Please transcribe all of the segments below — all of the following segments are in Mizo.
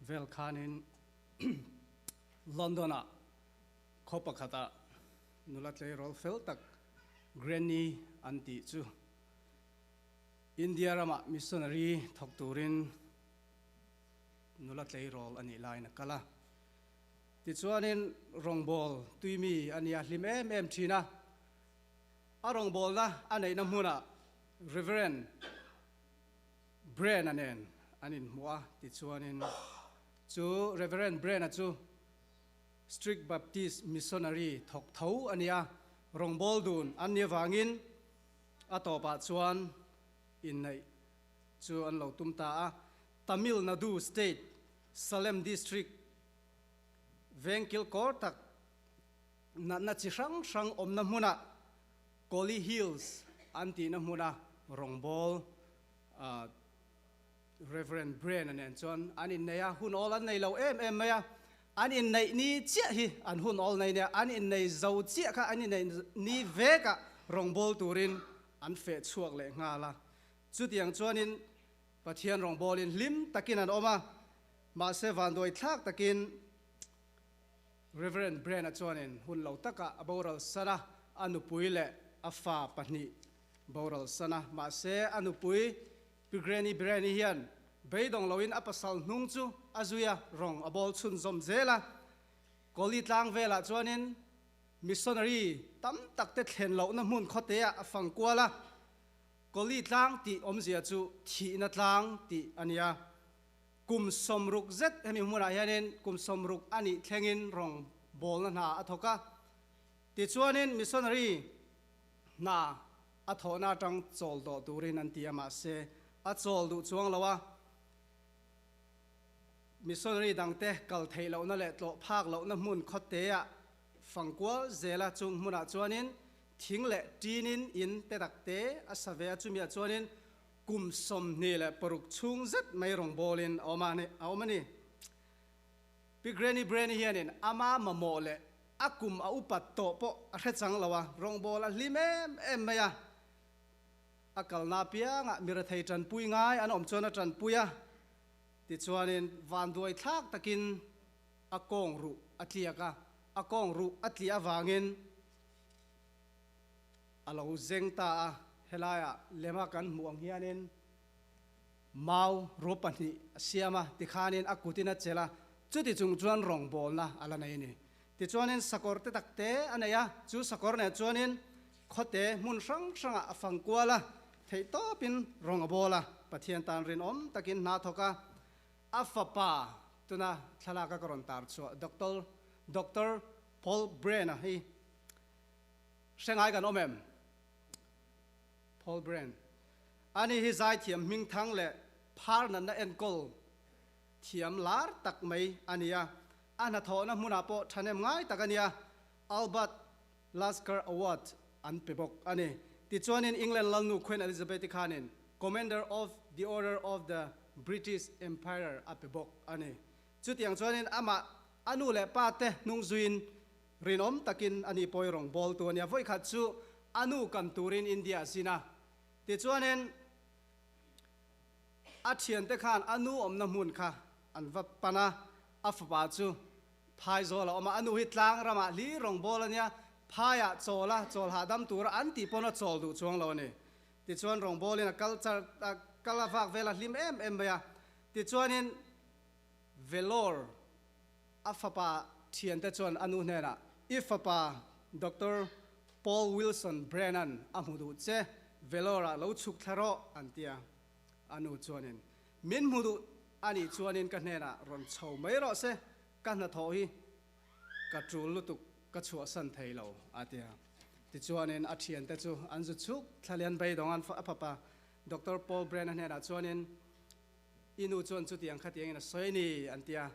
Vel khanin London ah khaw pakhat ah nula tleirawl fel tak Granny an tih chu India ramah missionary thawk turin nula tleirawl a nih laiin a kal a. Tichuanin rawngbâwl tuimi a nia hlim em em thin a. A rawngbâwlna a neihna hmunah Reverend Bren-a nen an inhmu a, tichuanin chu Reverend Bren-a chu Strict Baptist Missionary thawk tho a ni a, rawngbâwl dun an nih avangin a tawpah chuan inneih chu an lo tum ta a. Tamil Nadu State, Salem District vengkil kawr tak natna chi hrang hrang awmna hmunah Koli Hills an tihna hmuna rawngbâwl Rev. Bren-a nen chuan an innei a, hun awl an nei lo em em mai a. An inneih ni chiah hi an hun awl nei nia, an innei zo chiah kha an inneih ni vekah rawngbâwl turin an feh chhuak leh nghal a. Chutiang chuanin Pathian rawngbâwlin hlim takin an awm a, mahse vanduai thlâk takin Rev. Bren-a chuanin hun lo takah a boral san a, a nupui leh a fa pahnih boral san a. Mahse, a nupui Pi Granny Bren-i hian beidawng loin a pasal hnung chu a zui a, rawng a bawl chhunzawm zel a. Kawli tlang velah chuanin missionary tam tak te thlen lohna hmun khawteah a fang kual a. Kawli tlang tih awmzia chu thihna tlang tih a ni a. Kum sawmruk zet hemi hmunah hianin kum sawmruk a nih thlengin rawng bawlna hna a thawk a. Tichuanin missionary hna a thawhna atang chawl dawh turin an ti a, mahse a chawl duh chuang lo a. Missionary dangte kal theih lohna leh tlawh phak lohna hmun khawteah fangkual zela chung hmunah chuanin thing leh tinin in te takte a sa ve a, chumiah chuanin Kum 26 chhung zet mai rawngbawlin a awm a, a awm a ni. Pi Granny Breni hianin ama mamawh leh a kum a upat tawh pawh a hre chang lo a, rawngbâwl a hlim em em mai a. A kalna apiangah mi rethei tanpui ngai an awm chuan a tanpui a, tichuanin vanduai thlak takin a kawng ruh a tliak a, a kawng ruh a tliah avangin A lo zeng ta a, helaiah lema kan hmuh ang hianin mau ro pahnih a siam a, tikhanin a kutin a chelh a, chuti chung chuan rawngbawlna a la nei a ni. Tichuanin sakawr te tak te a nei a, chu sakawr nen chuanin khawte hmun hrang hrangah a fang kual a, theihtawpin rawng a bawl a, Pathian tan rinawm takin hna thawk a, a fapa tuna thlalaka ka rawn tar chhuah Doctor Doctor Paul Brand-a hi Hre ngai kan awm em? Paul Brand. Ani hi zaithiam hmingthang leh phar natna enkawl thiam lar tak mai a ni a. A hnathawhna hmunah pawh thahnem ngai tak a ni a, Albert Lasker Award an pe bawk a ni. Tichuanin England lalnu Queen Elizabeth-i khanin Commander of the Order of the British Empire a pe bawk a ni. Chutiang chuanin amah a nu leh pa te hnung zuiin Rinawm takin a ni pawi rawng bawltu a nia. Vawikhat chu a nu kan turin India a zin a. Tichuanin a thiante khan a nu awmna hmun kha an va pan a, a fapa chu phaizawl a awm a. A nu hi tlang ramah hlir rawng bawl a nia, phaiah chawl a, chawl hahdam tura an tih pawn a chawl duh chuang lo a ni. Tichuan rawng bawlin a kal char a, kal a vak vel a hlim em em mai a. Tichuanin Vellore A fapa thiante chuan a nu hnenah, I fapa Doctor Paul Wilson Brennan a hmu duh che, Vellore-ah lo chhuk thla rawh, an ti a. A nu chuanin, Min hmu duh a nih chuanin ka hnenah rawn chho mai rawh se, ka hnathawh hi ka tul lutuk, ka chhuahsan thei lo, a ti a. Tichuanin a thiante chu an zu chhuk thla lian beidawng a fapa Doctor Paul Brennan hnenah chuanin, I nu chuan chutiang khatiangin a sawi a ni, an ti a.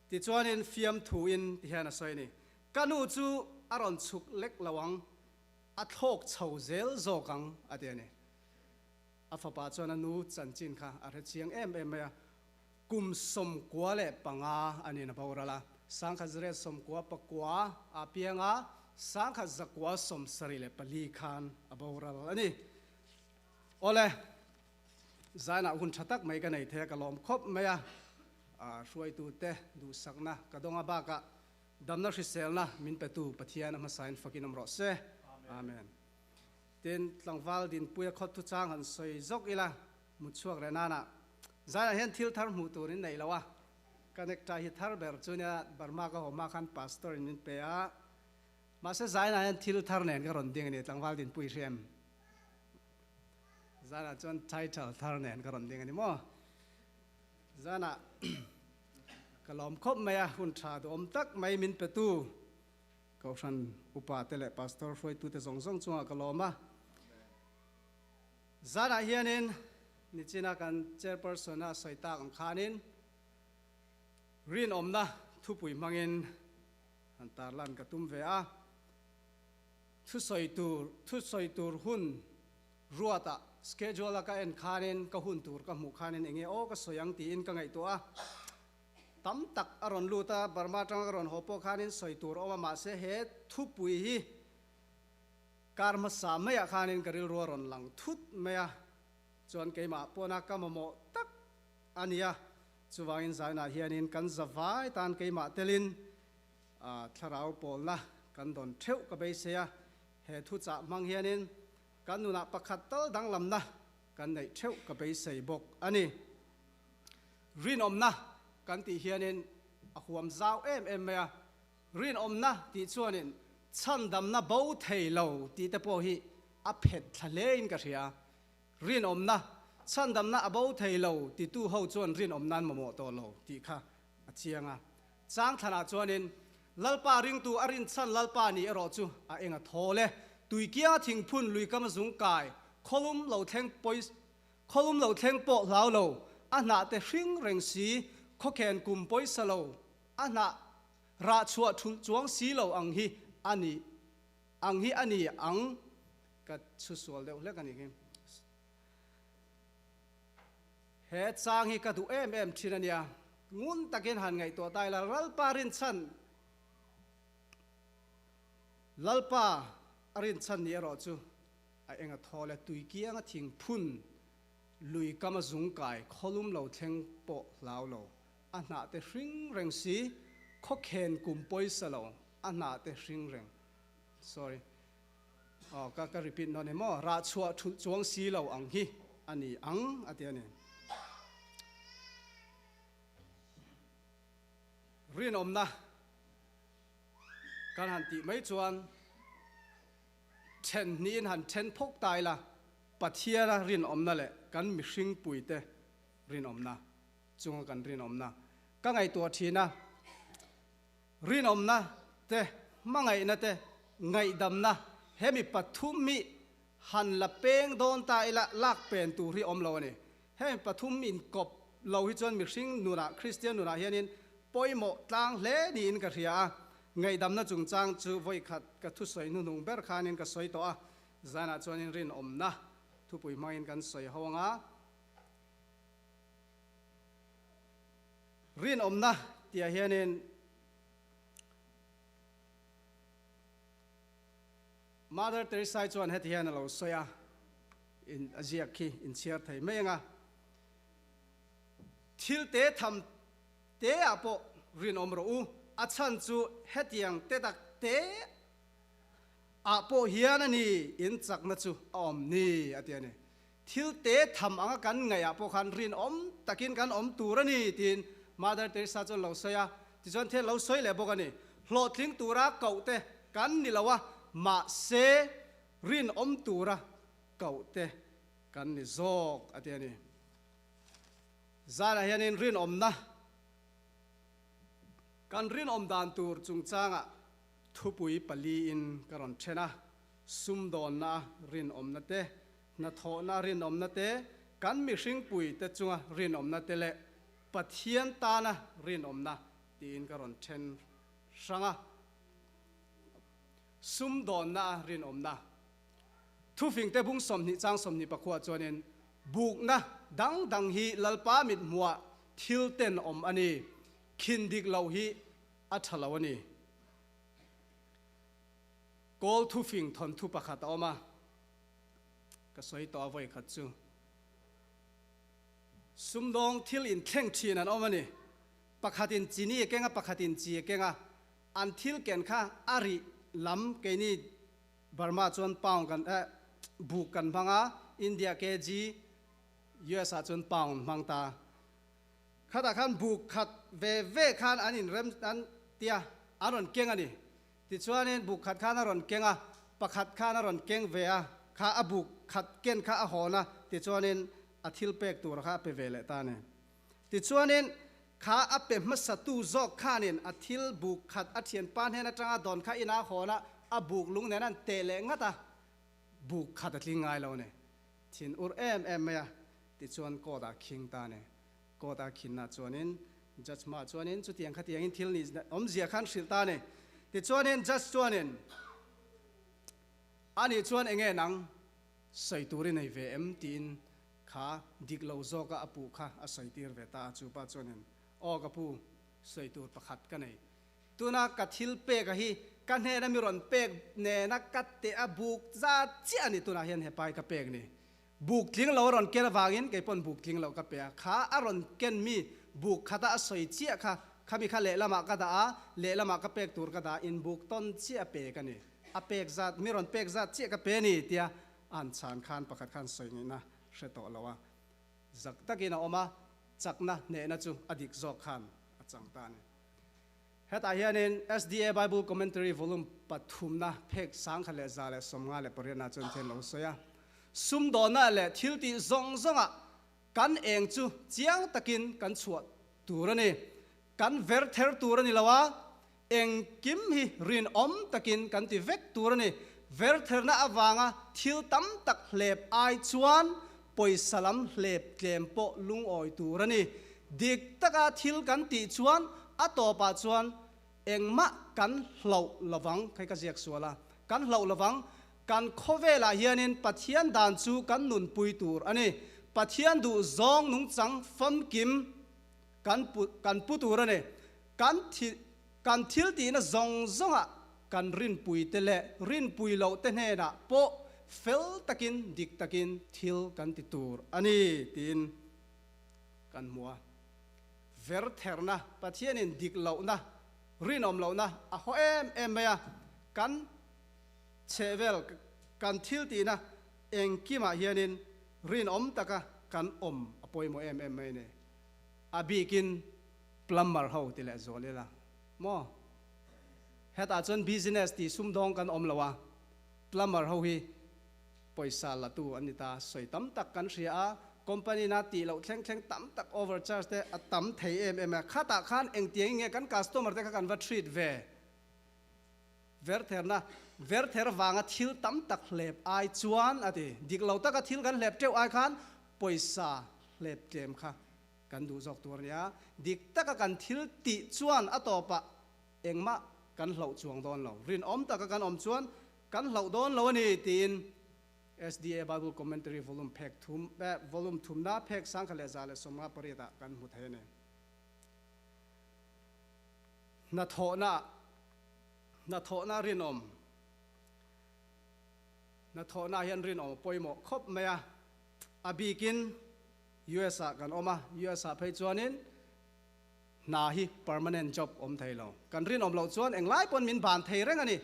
Tichuanin fiamthuin ti hian a sawi a ni, Ka nu chu a rawn chhuk lek lo ang, a thlawk chho zel zawk ang, a ti a ni. A fapa chuan a nu chanchin kha a hre chiang em em mai a, kum 95 a niin a boral a, 1999 a piang a, 1974 khan a boral a ni. Awle, zainah hun tha tak mai ka nei thei a, ka lawm khawp mai a. Hruaitute duhsakna ka dawng a bakah damna hriselna min petu Pathian a hmasain fakin awm rawh se. Amen. Tin, tlangval Dinpuia khawt thuchang han sawi zawk ila, mutchhuak reh nana zaiah hian thil thar hmuh tur in nei lo a, ka necktie hi thar ber chu nia Burma ka haw hma khan pastor in min pe a, mahse zainah hian thil thar nen ka rawn ding a ni, tlangval Dinpui hriam zanah chuan title thar nen ka rawn ding a ni maw. Zanah ka lawm khawp mai a, hun tha duhawm tak mai min petu Kohhran upa te leh Pastor hruaitute zawng zawng chungah ka lawm a. Zanah hianin nichina kan Chairperson a sawi tak ang khanin rinawmna thupui hmangin han tarlan ka tum ve a. Thusawi tur thusawi tur hun ruatah schedule a ka en khanin ka hun tur ka hmuh khanin enge aw ka sawi ang tiin ka ngaihtuah a. Tam tak a rawn lut a, Burma atanga ka rawn haw pawh khanin sawi tur a awm a, mahse he thupui hi kar hmasa maiah khanin ka rilru a rawn lang thut mai a, chuan keimah pawna ka mamawh tak a ni a, chuvangin zainah hianin kan zavai tan keimah telin thlarau pawlna kan dawn theuh ka beisei a, he thuchah hmang hianin kan nunah pakhat tal danglamna kan neih theuh ka beisei bawk a ni. Rinawmna kan tih hianin a huam zau em em mai a, rinawmna tih chuanin chhandamna bo thei lo tih te pawh hi a phet thla hlein ka hria. Rinawmna, chhandamna a bo thei lo titu ho chuan rinawmna an mamawh tawh lo tih kha a chiang a. Changthlanah chuanin Lalpa ringtu a rinchhan Lalpa ni erawh chu a eng a thawl e, tuikianga thingphun luikam zung kai khawlum lo thleng pawi Khawlum lo thleng pawh hlau lo, a hnah te hring reng si, khawkhen kum pawisa lo, a hnah rah chhuah thulh chuang si lo ang hi a ni ang hi a ni ang ka chhu sual deuh hlek a ni khi. He chang hi ka duh em em thin a nia, ngun takin han ngaihtuah ta ila, Lalpa rinchhan Lalpa a rinchhan ni erawh chu A eng a thawl e, tui kiang a thing phun, lui kam a zung kai, khawlum lo thleng pawh hlau lo, a hnah te hring reng si, khawkhen kum pawisa lo, a hnah te hring reng, sorry, aw ka ka repeat nawn em aw, rah chhuah thulh chuang si lo ang hi a ni ang a ti a ni. Rinawmna kan han tih mai chuan, Then hnihin han then phawk ta ila, Pathiana rinawmna leh kan mihringpuite rinawmna chunga kan rinawmna ka ngaihtuah thin a. Rinawmna te, hmangaihna te, ngaihdamna hemi pathum hi han la peng dawn ta ila lak pen tur hi awm lo a ni. Hemi pathum inkawp lo hi chuan mihring nunah, Kristian nunah hianin pawimawh tlang hle niin ka hria a. Ngaihdamna chungchang chu vawikhat ka thusawi hnuhnung ber khanin ka sawi tawh a, zanah chuanin rinawmna thupui hmangin kan sawi ho ang a. Rinawmna tihah hianin Mother Teresa-i chuan heti hian a lo sawi a, in a ziak khi inchhiar thei mai ang a, Thil te tham Te ah pawh rinawm rawh u, a chhan chu hetiang te tak te ah pawh hian a ni in chakna chu a awm ni a ti a ni. Thil te tham anga kan ngaih ah pawh khan rinawm takin kan awm tur a ni tiin Mother Teresa chuan lo sawi a, tichuan thil lo sawi leh bawk a ni. Hlawhtling tura koh te kan ni lo a, mahse rinawm tura koh te kan ni zawk a ti a ni. Zanah hianin rinawmna, kan rinawm dan tur chungchangah thupui paliin ka rawn then a, sumdawnna rinawmna te, hnathawhna rinawmna te, kan mihringpui te chunga rinawmna te leh Pathian tana rinawmna tiin ka rawn then hrang a. Sumdawnna rinawmna. Thufingte bung 20 chang 24 chuanin bukna dang dang hi Lalpa mit hmuah thil ten awm a ni, khin dik lo hi a tha lo a ni. Kawl thufing thawnthu pakhat a awm a, ka sawi tawh a vawi khat chu. Sumdawng thil inthleng thin an awm a ni. Pakhatin chini a keng a, pakhatin chi a keng a. An thil ken kha a rih lam keini Burma chuan pound kan eh buk kan hmang a, India kg, US ah chuan pound hmang ta. Khatah khan buk khat ve ve khan an inrem an tia an rawn keng a ni. Tichuanin buk khat khan a rawn keng a, pakhat khan a rawn keng ve a, kha a buk khat ken kha a hawn a, tichuanin a thil pek tur kha a pe ve leh ta a ni. Tichuanin kha a pe hmasatu zawk khanin a thil buk khat a thianpa hnen atanga dawn kha ina hawn a, a buk lung nen an teh leh ngat a, buk khat a tling ngai lo a ni. Thin ur em em mai a, tichuan court ah khing ta a ni. Court a khinna chuanin judge hmaah chuanin chutiang khatiangin thil ni awmzia khan hrilh ta a ni. Tichuanin judge chuanin a nih chuan enge nang sawi tur i nei ve em tiin kha dik lo zawka a puh kha a sawi tir ve ta a. Chu pa chuanin aw ka pu sawi tur pakhat ka nei. Tuna ka thil pek a hi ka hnena mi rawn pek nena ka teh a buk zat chiah a ni tunah hian he pai ka pek ni. Buk tling lo a rawn ken avangin kei pawn buk tling loh ka pe a, kha a rawn ken mi buk khata a sawi chiah kha, khami kha lehlamah ka dah a, lehlamah ka pek tur ka dah a, inbuk tawn chiah a pe ka ni. A pek zat, mi rawn pek zat chiah ka pe a ni tia a han chhan khan pakhat khan sawi ngaihna hre tawh lo a, zak takin a awm a, chakna hnehna chu a dik zawk khan a chang ta a ni. Hetah hianin SDA Bible Commentary Volume pathumna phek 1158 ah chuan thil lo sawi a. Sumdawnna leh thil tih zawng zawngah kan eng chu chiang takin kan chhuah tur a ni. Kan ver ther tur a ni lo a, engkim hi rinawm takin kan ti vek tur a ni. Ver therna avanga thil tam tak hlep ai chuan pawisa lam hlep tlem pawh lungawi tur a ni. Dik taka thil kan tih chuan a tawpah chuan engmah kan hlauh lovang, kei ka ziak sual a, kan hlauh lovang, kan khawvelah hianin Pathian dan chu kan nunpui tur a ni. Pathian duh zawng nungchang famkim kan pu kan pu tur a ni. Kan thi kan thil tihna zawng zawngah kan rinpuite leh rinpui lohte hnenah pawh fel takin dik takin thil kan ti tur a ni tiin Kan hmu a, ver therna, Pathianin dik lohna, rinawm lohna a haw em em mai a, kan chhehvel, kan thil tihna engkimah hianin rinawm taka kan awm a pawimawh em em mai a ni. A bikin plumber ho ti leh zual ila maw? Hetah chuan business tih sumdawng kan awm lo a, plumber ho hi Pawisa la tu an ni ta. Sawi tam tak kan hria a, company na tih loh thleng thleng tam tak overcharge te a tam thei em em a. Khatah khan engtiang nge kan customer te kha kan va treat ve? Vertherna, verther vanga thil tam tak hlep ai chuan a ti. Dik lo taka thil kan hlep teuh ai khan pawisa hlep tlem kha kan duh zawk tur a nia. Dik taka kan thil tih chuan a tawpah engmah kan hlauh chuang dawn lo. Rinawm taka kan awm chuan Kan hlauh dawn lo a ni, tiin SDA Bible Commentary Volume phek thum, Volume thumna phek 1158 ah kan hmu thei a ni. Hnathawhna, Hnathawhna rinawm, Hnathawhna hian rinawm a pawimawh khawp mai a, a bikin US ah kan awm a, US ah phei chuanin Hna hi permanent job awm thei lo. Kan rinawm loh chuan englai pawn min ban thei reng a ni.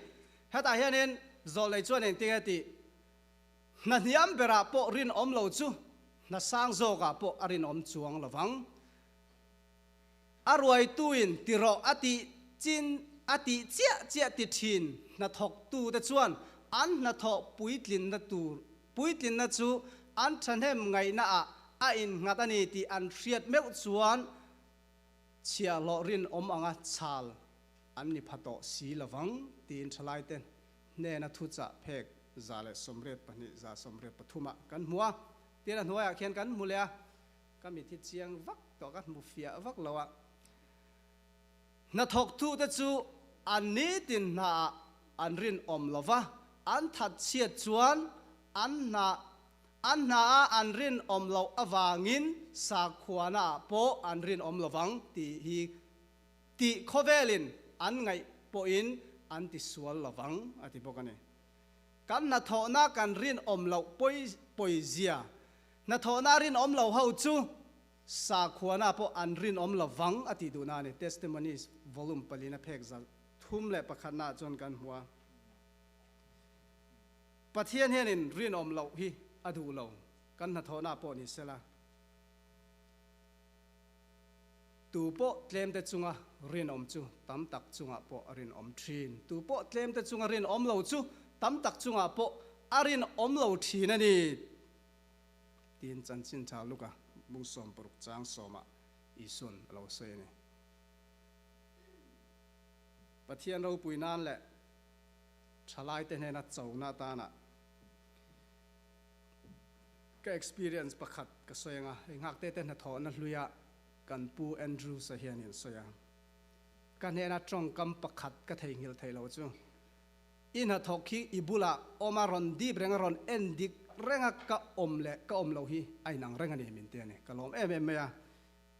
Hetah hianin zawlnei chuan engtin nge tih? Hna hniam berah pawh rinawm lo chu hna sang zawkah pawh a rinawm chuang lo vang. A ruaituin ti rawh a tih chin a tih chiah chiah ti thin hnathawktute chuan an hnathawh puitlinna tur puitlinna chu an thahnem ngaihnaah a innghat a ni tih an hriat meuh chuan Chhiahhlawh rinawm anga chhal an ni pha tawh si lovang tiin thalaite hnena thuchah phek 182, 183 ah kan hmu a. Tin a hnuaiah khian kan hmu leh a, ka mit hi chiang vak tawh ka hmu fiah vak lo a. Hnathawktute chu an nitin hnaah an rinawm lova, an that chhiat chuan an hna A hnaah an rinawm loh avangin sakhuanaah pawh an rinawm lovang tih hi tih khawvelin an ngaih pawhin an tisual lovang a ti bawk a ni. Kan hnathawhna kan rinawm loh pawi pawizia, hnathawhna rinawm lo ho chu Sakhuana pawh an rinawm lo vang a tih duhna a ni. Testimonies Volume palina phek 301 naah chuan kan hmu a. Pathian hianin rinawm loh hi a duh lo, kan hnathawhna pawh ni sela. Tu pawh tlemte chunga rinawm chu tam tak chungah pawh a rinawm thin. Tu pawh tlemte chunga rinawm lo chu tam tak chungah pawh a rinawm lo thin a ni. Tiin chanchin tha Luka bung 60 chang sawmah Isua'n a lo sawi a ni. Pathian ropui nan leh thalaite hnena chona atana ka experience pakhat ka sawi ang a, hei nghakte te hnathawhna hluia kan pu Andrews-a hianin sawi a. Ka hnena tawngkam pakhat ka theihnghilh theih loh chu I hnathawk hi i bulah awm a rawn dip reng a rawn en dik reng a ka awm leh ka awm loh hi a inang reng a ni min ti a ni. Ka lawm em em mai a,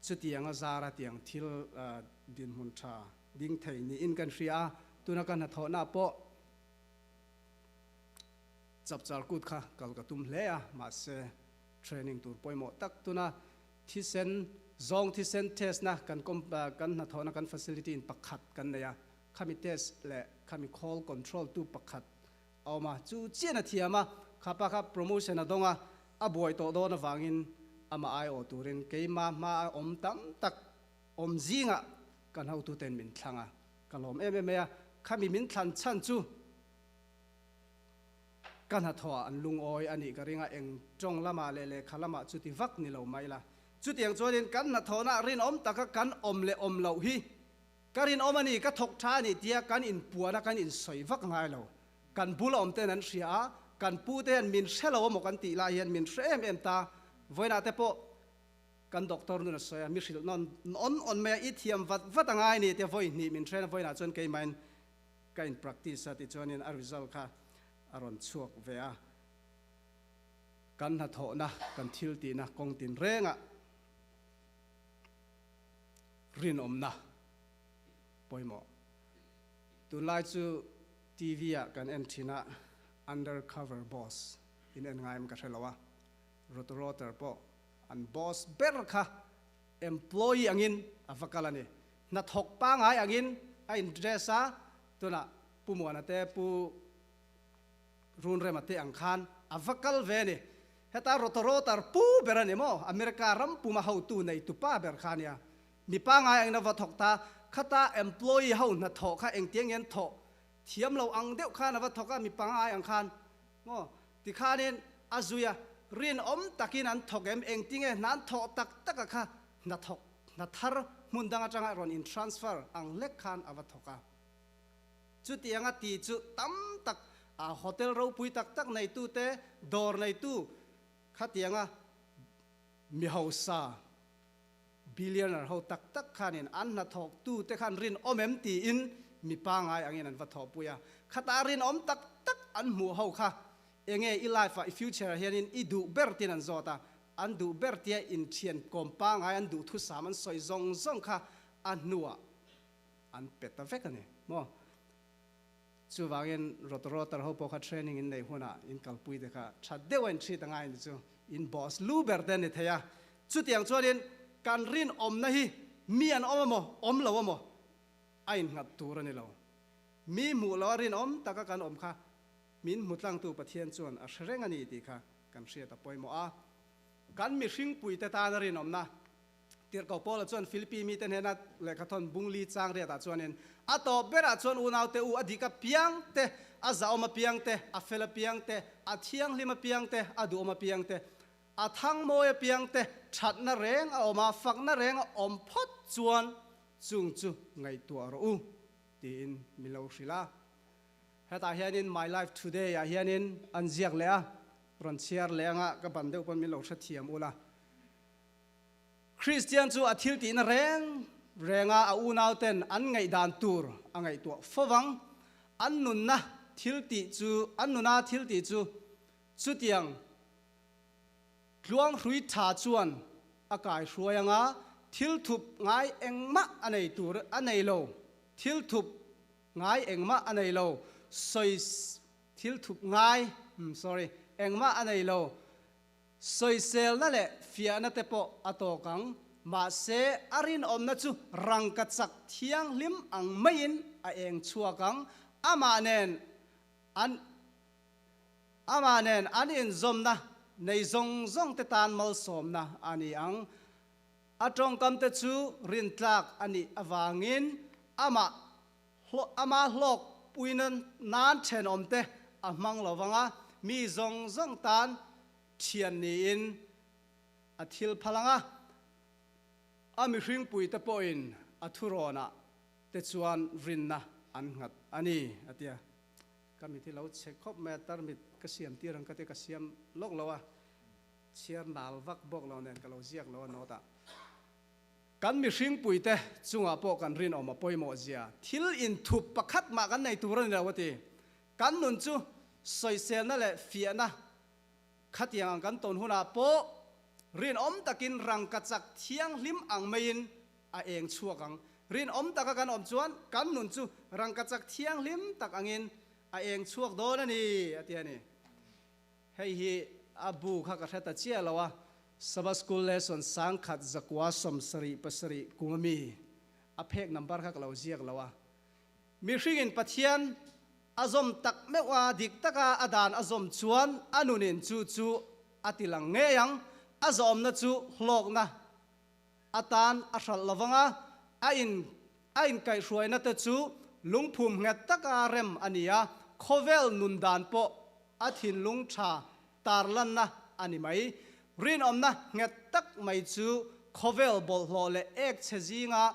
chutiang a zara tiang thil dinhmun tha ding thei niin kan hria a, tuna ka hnathawhna pawh chapchar kut kha kal ka tum hle a, mahse training tur pawimawh tak tuna thisen zawng thisen test na kan kan hnathawhna kan facility in pakhat kan nei a, Khami test leh khami call control tu pakhat a awm a, chu chian a thiam a, kha pa kha promotion a dawng a, a buai tawh dawn avangin amah aiawh turin keima hma a awm tam tak awm zingah kan hotuten min thlang a, ka lawm em em mai a, khami min thlan chhan chu ka hnathawhah an lungawi a nih ka ring a, eng tawng lamah leh lehkha lamah chuti vak ni lo mai la, chutiang chuanin kan hnathawhna rinawm taka kan awm leh awm loh hi Ka rinawm a ni, ka thawk tha a ni tia kan inpuan a, kan insawi vak ngai lo. Kan bul a awm ten an hria a, kan pu te hian min hre lo amaw kan tih lai hian min hre em em ta. Vawiinah te pawh kan doctor nun a sawi a, mi hrilh nawn awn awn mai a, i thiam vat vat a ngai ni tia vawi hnih min hre na, vawiinah chuan keimahin ka in practice a tichuanin a result kha a rawn chhuak ve a. Kan hnathawhna, kan thil tihna kawng tinrengah Rinawmna pawimawh. Tunlai chu TV ah kan en thin a, Under Cover Boss in en ngai em ka hre lo a, Rotor pawh an boss ber kha employee angin a va kal a ni. Hnathawk pangai angin a in dress a, tunah Pu Muana te Pu Runrema te ang khan a va kal ve a ni. Heta Rotorotar pu ber a ni maw? America ram puma hotu nei tupa ber kha a nia. Mi pangai angin a va thawk ta. Khata employee ho hnathawh kha engtiang nge an thawh thiam lo ang deuh khan a va thawk a, mi pangai ang khan maw? Tikhanin a zui a, rinawm takin an thawk em? Engtinge hna an thawh tak taka kha hnathawk hna thar hmun dang atanga rawn in transfer ang hlek khan a va thawk a. Chutianga ti chu tam tak a hotel ropui tak tak neitute, dawr neitu khatianga mi hausa, billionaire ho tak tak khanin an hnathawktute khan rinawm em tiin mi pangai angin an va thawhpui a. Khata rinawm tak tak an hmuh ho kha enge i life ah i future ah hianin i duh ber tiin an zawt a, an duh ber tia inthian kawm pangai an duhthusam an sawi zawng zawng kha a hnuah an pe ta vek a ni maw? Chuvangin rotor ho pawh kha training in neih hunah in kalpui te kha tha deuh a in treat a ngai ni chu in boss lu ber te a ni thei a. Chutiang chuanin kan rinawmna hi mi an awm amaw awm lo amaw a innghat tur a ni lo. Mi hmuh loh a rinawm taka kan awm kha min hmu tlangtu Pathian chuan a hre reng a ni tih kha kan hriat a pawimawh a. Kan mihringpuite tana rinawmna Tirhkoh Paula chuan Philippi mite hnena lehkhathawn bungli chang riatah chuanin, A tawp berah chuan unaute u, a dik apiang te, a zahawm apiang te, a fel apiang te, a thianghlim apiang te, a duhawm apiang te, a thangmawi apiang te, thatna reng a awm a, fakna reng a awm phawt chuan chung chu ngaihtuah rawh u, tiin min lo hrilh a. Hetah hianin My Life Today ah hianin an ziak leh a, rawn chhiar leh anga ka ban deuh pawn min lo hrethiam ula. Kristian chu a thil tihna reng renga a unauten an ngaihdan tur a ngaihtuah fo vang. An nunna thil tih chu an nuna thil tih chu chutiang tluanghrui tha chuan a kaihruai anga thil thup ngai engmah a nei tur a nei lo. Thil thup ngai engmah a nei lo. Sawi thil thup ngai, sorry, engmah a nei lo. Sawiselna leh fiahna te pawh a tawk ang, mahse a rinawmna chu rangkachak thianghlim ang maiin a eng chhuak ang, amah nen an amah nen an inzawmna nei zawng zawng te tan malsawmna a ni ang. A tawngkam te chu rintlak a nih avangin amah Ama hlawk puina nan thenawmte a hmang lo vang a, mi zawng zawng tan thian niin a thil phal ang a, a mihringpuite pawhin a thurawnah te chuan rinna an nghat a ni, a ti a. Ka mit hi lo chhe khawp mai a, tarmit ka siam tir ang ka ti a, ka siam lawk lo a, chhiar nal vak bawk lo nen ka lo ziak lo a note ah. Kan mihringpuite chungah pawh kan rinawm a pawimawh zia thil inthup pakhat mah kan nei tur a ni lo a ti. Kan nun chu sawiselna leh fiahna khatiang ang kan tawn hunah pawh rinawm takin rangkachak thianghlim ang maiin a eng chhuak ang. Rinawm taka kan awm chuan kan nun chu rangkachak thianghlim tak angin a eng chhuak dawn a ni a ti a ni. Hei hi a bu kha ka hre ta chiah lo a, Sabbath School Lesson 1000 177 kum a mi a phek number kha ka lo ziak lo a. Mihringin Pathian a zawm tak meuh a, dik taka a dan a zawm chuan a nunin chu chu a ti lang ngei ang, a zawmna chu hlawkna atan a hralh lo vang a, a in a inkaihhruaina te chu lungphum nghet taka rem a ni a, khawvel nun dan pawh a thinlung tha tarlanna a ni mai. Rinawmna nghet tak mai chu khawvel bawlhhlawh leh ek chhe zinga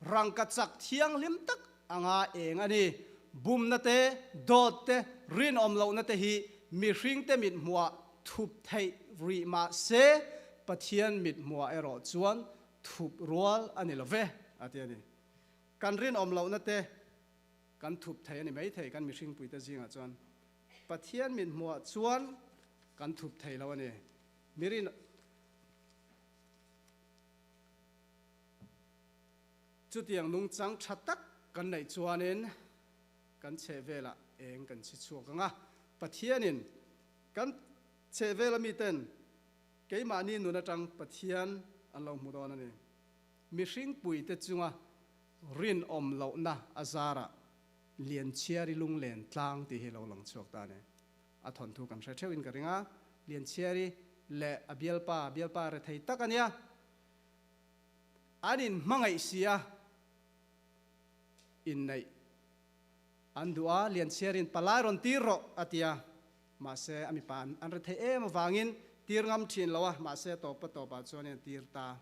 rangka chak thianghlim tak anga eng a ni. Bumna te, dawt te, rinawm lohna te hi mihringte mithmuah thup theih rih mah se, Pathian mithmuah erawh chuan thup rual a ni lo ve, a ti a ni. Kan rinawm lohna te kan thup thei a ni maithei kan mihringpuite zingah chuan Pathian mithmuah chuan kan thup thei lo a ni. Mirin Chutiang nungchang tha tak kan neih chuanin kan chhehvelah eng kan chhi chhuak ang a, Pathianin kan chhehvela miten keimahni nun atang Pathian an lo hmu dawn a ni. Mihringpuite chunga rinawm lohna a zarah Lianchhiari lunglen tlang tih hi lo lang chhuak ta a ni. A thawnthu kan hre theuhin ka ring a, Lianchhiari leh a bialpa, bialpa rethei tak a nia. An inhmangaih si a, inneih an duh a, Lianchhiarin palai rawn tir rawh a ti a, mahse a mipa an re theih em avangin tir ngam thin lo a, mahse tawpa tawpah chuan in a tir ta,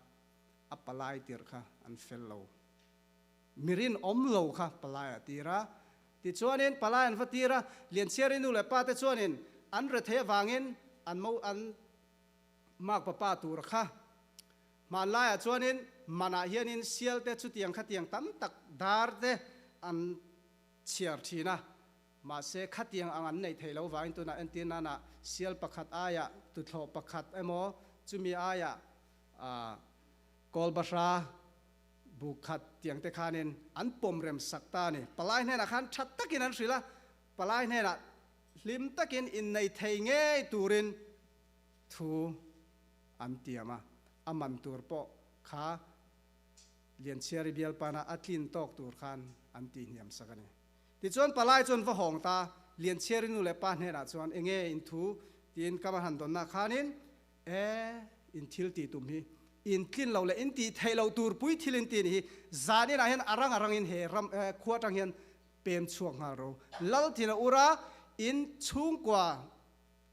a palai tirh kha an fel lo, mirin awm lo kha palai a tir a, tichuanin palai an va tir a, Lianchhiarin nu leh pa te chuanin an re theih avangin an mo an Makpa pa tur kha hmanlaiah chuanin manah hianin sial te chutiang khatiang tam tak dar te an chhiar thin a, mahse khatiang ang an neih theih loh vangin tunah entir nana sial pakhat aiah tuthlawh pakhat emaw chumi aiah kawl bahra buk khat tiang te khanin an pawm rem sak ta a ni. Palai hnenah khan tha takin an hrilh a, palai hnenah hlim takin innei thei ngei turin Thu an tiam a, a man tur pawh kha Lianchhiari bialpana a tlin tawk tur khan an tihhniam sak a ni. Tichuan palai chuan va hawng ta, Lianchhiari nu leh pa hnenah chuan enge in thu tiin ka va han dawnna khanin e in thil tih tum hi in tlin lo leh in tih theih loh tur pui thil in tih ni hi zaninah hian a rang a rangin he ram khua atang hian pem chhuak nghal ro. Lalthina ura in chhungkua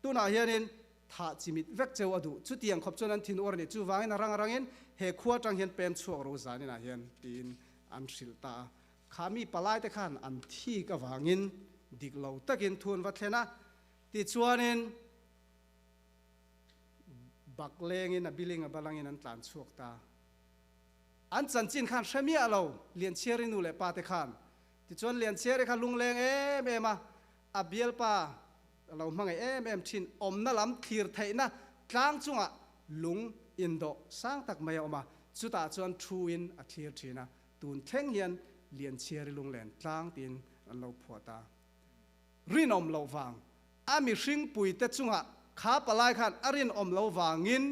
Tunah hianin thah chimit vek cheu a duh. Chutiang khawp chuan an thin uar a ni. Chuvangin a rang a rangin he khua atang hian pem chhuak ro zaninah hian tiin an hrilh ta a. Kha mi palaite khan an thik avangin dik lo takin thu an va thlen a. Tichuanin bak lengin a biling a balangin an tlan chhuak ta. An chanchin khan hre miah lo Lianchhiari nu leh pa te khan. Tichuan Lianchhiari kha lungleng em em a, a bialpa a lo hmangaih em em thin. Awmna lam thlir theihna tlang chungah lung indawh sang tak mai a awm a, chutah chuan thuin a thlir thin a, tun thleng hian Lianchhiari lunglen tlang tiin an lo phuah ta. Rinawm loh vang a mihringpuite chungah. Kha palai khan a rinawm lo vangin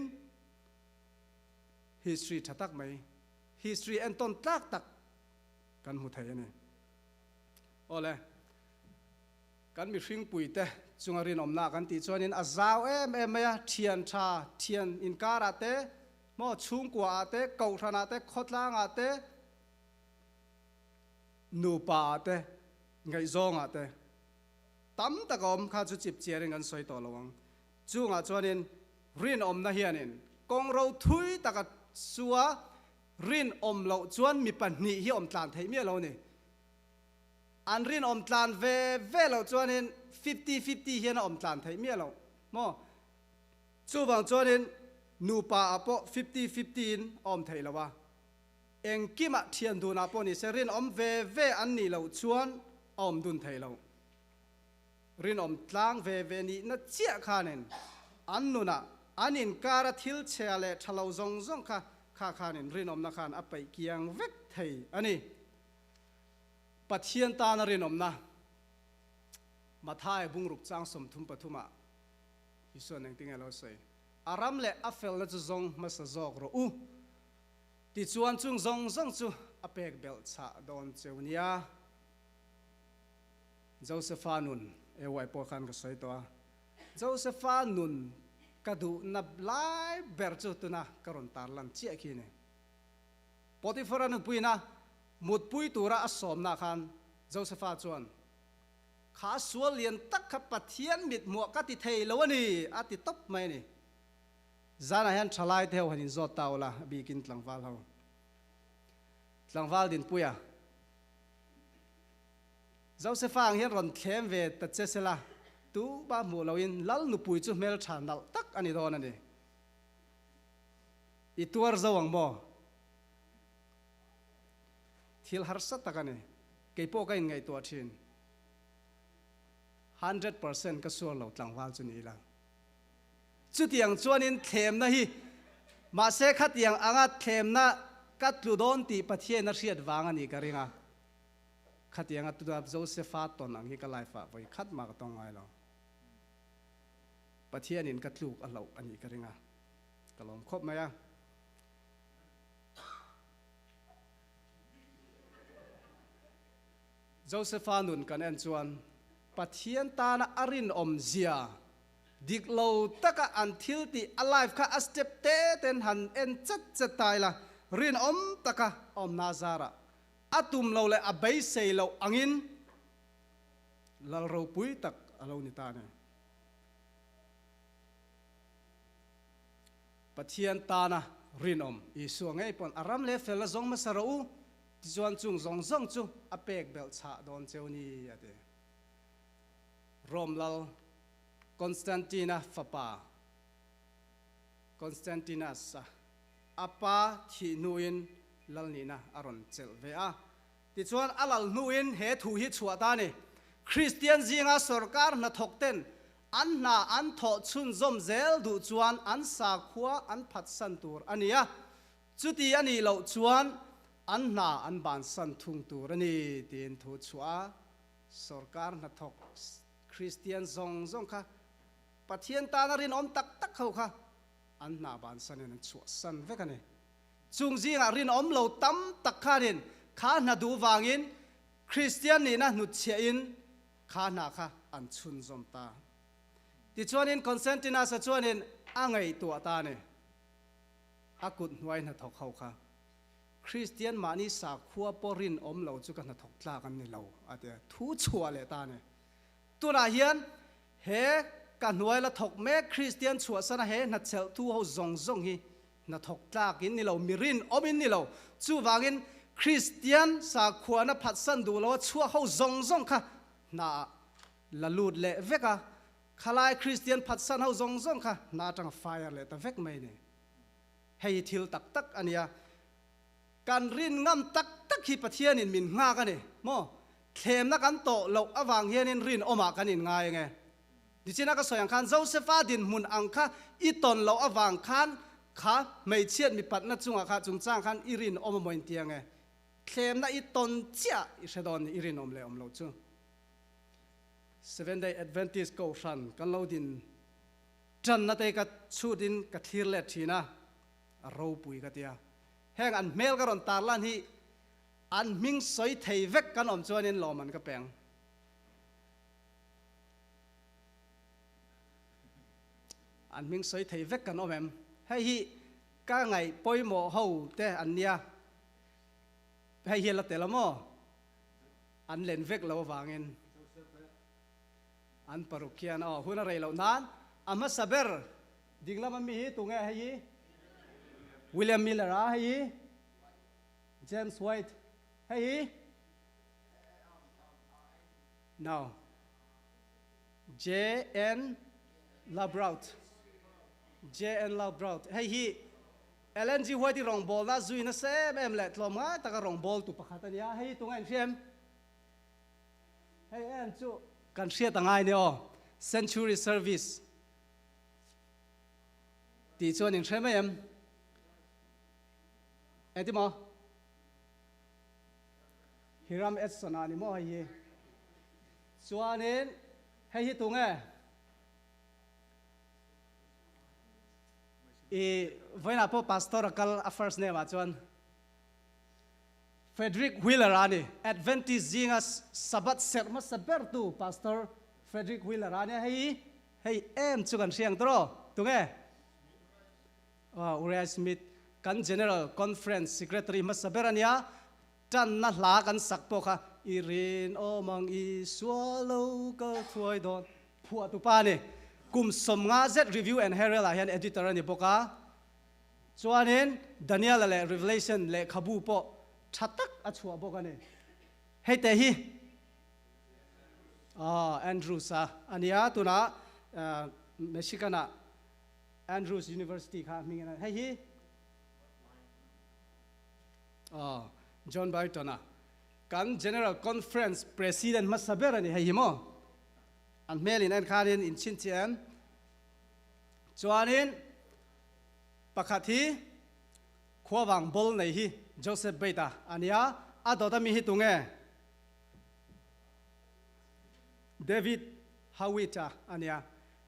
history tha tak mai, history entawn tlak tak kan hmu thei a ni. Awle, kan mihringpuite chunga rinawmna kan tih chuanin a zau em em mai a, thian tha, thian inkarah te, maw chhungkuaah te, kohhranah te, khawtlangah te, nupaah te, ngaihzawngah te tam tak a awm kha chu chip chiarin kan sawi tawh lo ang. Chungah chuanin rinawmna hianin kawng ro thui taka sua rinawm loh chuan mi pahnih hi awm tlan theih miah lo a ni. An rinawm tlan ve ve loh chuanin fifty fifty hian a awm tlan theih miah lo maw? Chuvang chuanin nupa ah pawh fifty fifty in a awm theih lo a. Engkimah thian dunah pawh ni se rinawm ve ve an nih loh chuan a awm dun theih lo. Rinawm tlang ve ve nihna chiah khanin an nunah an inkara thil chhia leh tha lo zawng zawng kha kha khanin rinawmna khan a peih kiang vek thei a ni. Pathian tana rinawmna Mathai bungruk chang 33 ah Isuan engtin nge a lo sawi? A ram leh a felna chu zawng hmasa zawk rawh u. Tichuan chung zawng zawng chu a pek belh chhah dawn cheu nia. Josepha nun, AY pawh khan ka sawi tawh a, Josepha nun ka duhna lai ber chu tuna ka rawn tarlan chiah khi ni. Potiphara nupuina mutpui tura a sawmna khan Josepha chuan, Kha sual lian tak kha Pathian mithmuah ka ti thei lo a ni, a ti tawp mai a ni. Zanah hian thalai te ho han inzawt ta ula, a bikin tlangval ho. Tlangval Dinpuia, Josepha ang hian rawn thlem ve ta che sela, tu ba hmuh loin Lal nupui chu hmeltha nalh tak a ni dawn a ni. I tuar zo ang maw? Thil harsa tak a ni. Kei pawh ka inngaihtuah thin. 100% ka suar lo tlangval chu ni ila. Chutiang chuanin thlemna hi mahse khatiang anga thlemna ka tlu dawn tih Pathian a hriat vang a nih ka ring a. Khatianga tuna Josepha tawn ang hi ka life ah vawi khat mah ka tawng ngai lo. Pathianin ka tluk a hlauh a nih ka ring a. Ka lawm khawp mai a. Josepha nun kan en chuan Pathian tana a rinawm zia dik lo taka an thil tih a life kha a step te ten han en chet chet ta ila, rinawm taka a awmna zarah a tum lo leh a beisei loh angin lal ropui tak a lo ni ta a ni. Pathian tana rinawm Isua ngei pawn a ram leh felna zawng hmasa rawh u, tichuan chung zawng zawng chu a pek belh chhah dawn cheu ni, a ti. Rome lal Constantine-a fapa Constantinus-a a pa thih hnuin lal nihna a rawn chelh ve a. Tichuan a lal hnuin he thu hi chhuah ta a ni. Kristian zinga sorkar hnathawkten an hna an thawh chhunzawm zel duh chuan an sakhua an phatsan tur a ni a, chuti a nih loh chuan an hna an bansan thung tur a ni tiin thu chhuah a. Sorkar hnathawk Kristian zawng zawng kha Pathian tana rinawm tak tak ho kha an hna bansanin an chhuahsan vek a ni. Chung zingah rinawm lo tam tak khanin kha hna duh vangin Kristian nihna hnutchhiahin kha hna kha an chhunzawm ta. Tichuanin Constantinus-a chuanin a ngaihtuah ta a ni. A kut hnuai hnathawk ho kha Kristian mahni sakhua pawh rinawm lo chu ka hnathawk tlak an ni lo, a ti a, thu chhuah leh ta a ni. Tunah hian he ka hnuai la thawk mek Kristian chhuahsana he hnachelh thu ho zawng zawng hi hnathawk tlak in ni lo, mi rinawm in ni lo. Chuvangin Kristian sakhuana phatsan duh loa chhuak ho zawng zawng kha hna la lut leh vek a, khalai Kristian phatsan ho zawng zawng kha hna atanga fire leh ta vek mai a ni. Hei hi thil tak tak a nia. Kan rin ngam tak tak hi Pathianin min nghak a ni maw? Thlemna kan tawh loh avang hianin rinawmah kan inngai ange. Nichina ka sawi ang khan Josepha dinhmun ang kha i tawn loh avang khan kha hmeichhiat mipatna chungah kha chungchang khan i rinawm a maw inti ange. Thlemna i tawn chiah i hre dawn ni i rinawm leh awm loh chu. Seventh Day Adventist Kohhran kan lo din. Ṭanna te ka chhut in ka thlir let ṭhin a, a ropui ka tia. Heng an hmel ka rawn tarlan hi an hming sawi thei vek kan awm chuanin lawmman ka peng. An hming sawi thei vek kan awm em? Hei hi ka ngaih pawimawh ho te an nia. Hei hi a la tel a maw? An len vek lo avangin an paruk khian aw hun a rei loh nan a hmasa ber ding lama mi hi tunge hei hi? William Miller a hei hi? James White hei hi? No. JN Labraut JN Labraut Hei hi Ellen G. White-i rawngbawlna zui nasa em em leh tlawm ngai taka rawngbawltu pakhat a ni a. Hei hi tunga inhria em? Hei em chu kan hriat a ngai nia aw. Century Service tih chuan inhre mai em? Engti maw? Hiram Edson-a a ni maw hei hi? Chuanin hei hi tunge? I vawiinah pawh pastor a kal a first name ah chuan Frederick Wheeler a ni. Adventist zinga Sabbath serh hmasa bertu Pastor Frederick Wheeler a nia. Hei hi hei em chu kan hria ang tawh tunge? Uriah Smith kan General Conference Secretary hmasa ber a nia. Tanna hla kan sak pawh kha i rinawm ang Isua lo kal thuai dawn phuah tu pa a ni. Kum 50 zet Review and Herald ah hian editor a ni bawk a. Chuanin Daniel-a leh Revelation lehkhabu pawh tha tak a chhuah bawk a ni. Hei te hi aw Andrews-a a nia tunah Michigan-ah Andrews University kha hming a hei hi Aw, John Byton-a kan General Conference President hmasa ber a ni hei hi maw? An hmel in en khanin in chhinchhiah em? Chuanin pakhat hi khuavang ball nei hi Joseph Bate-a a nia, a dawt ami hi tunge? David Howitt-a a nia.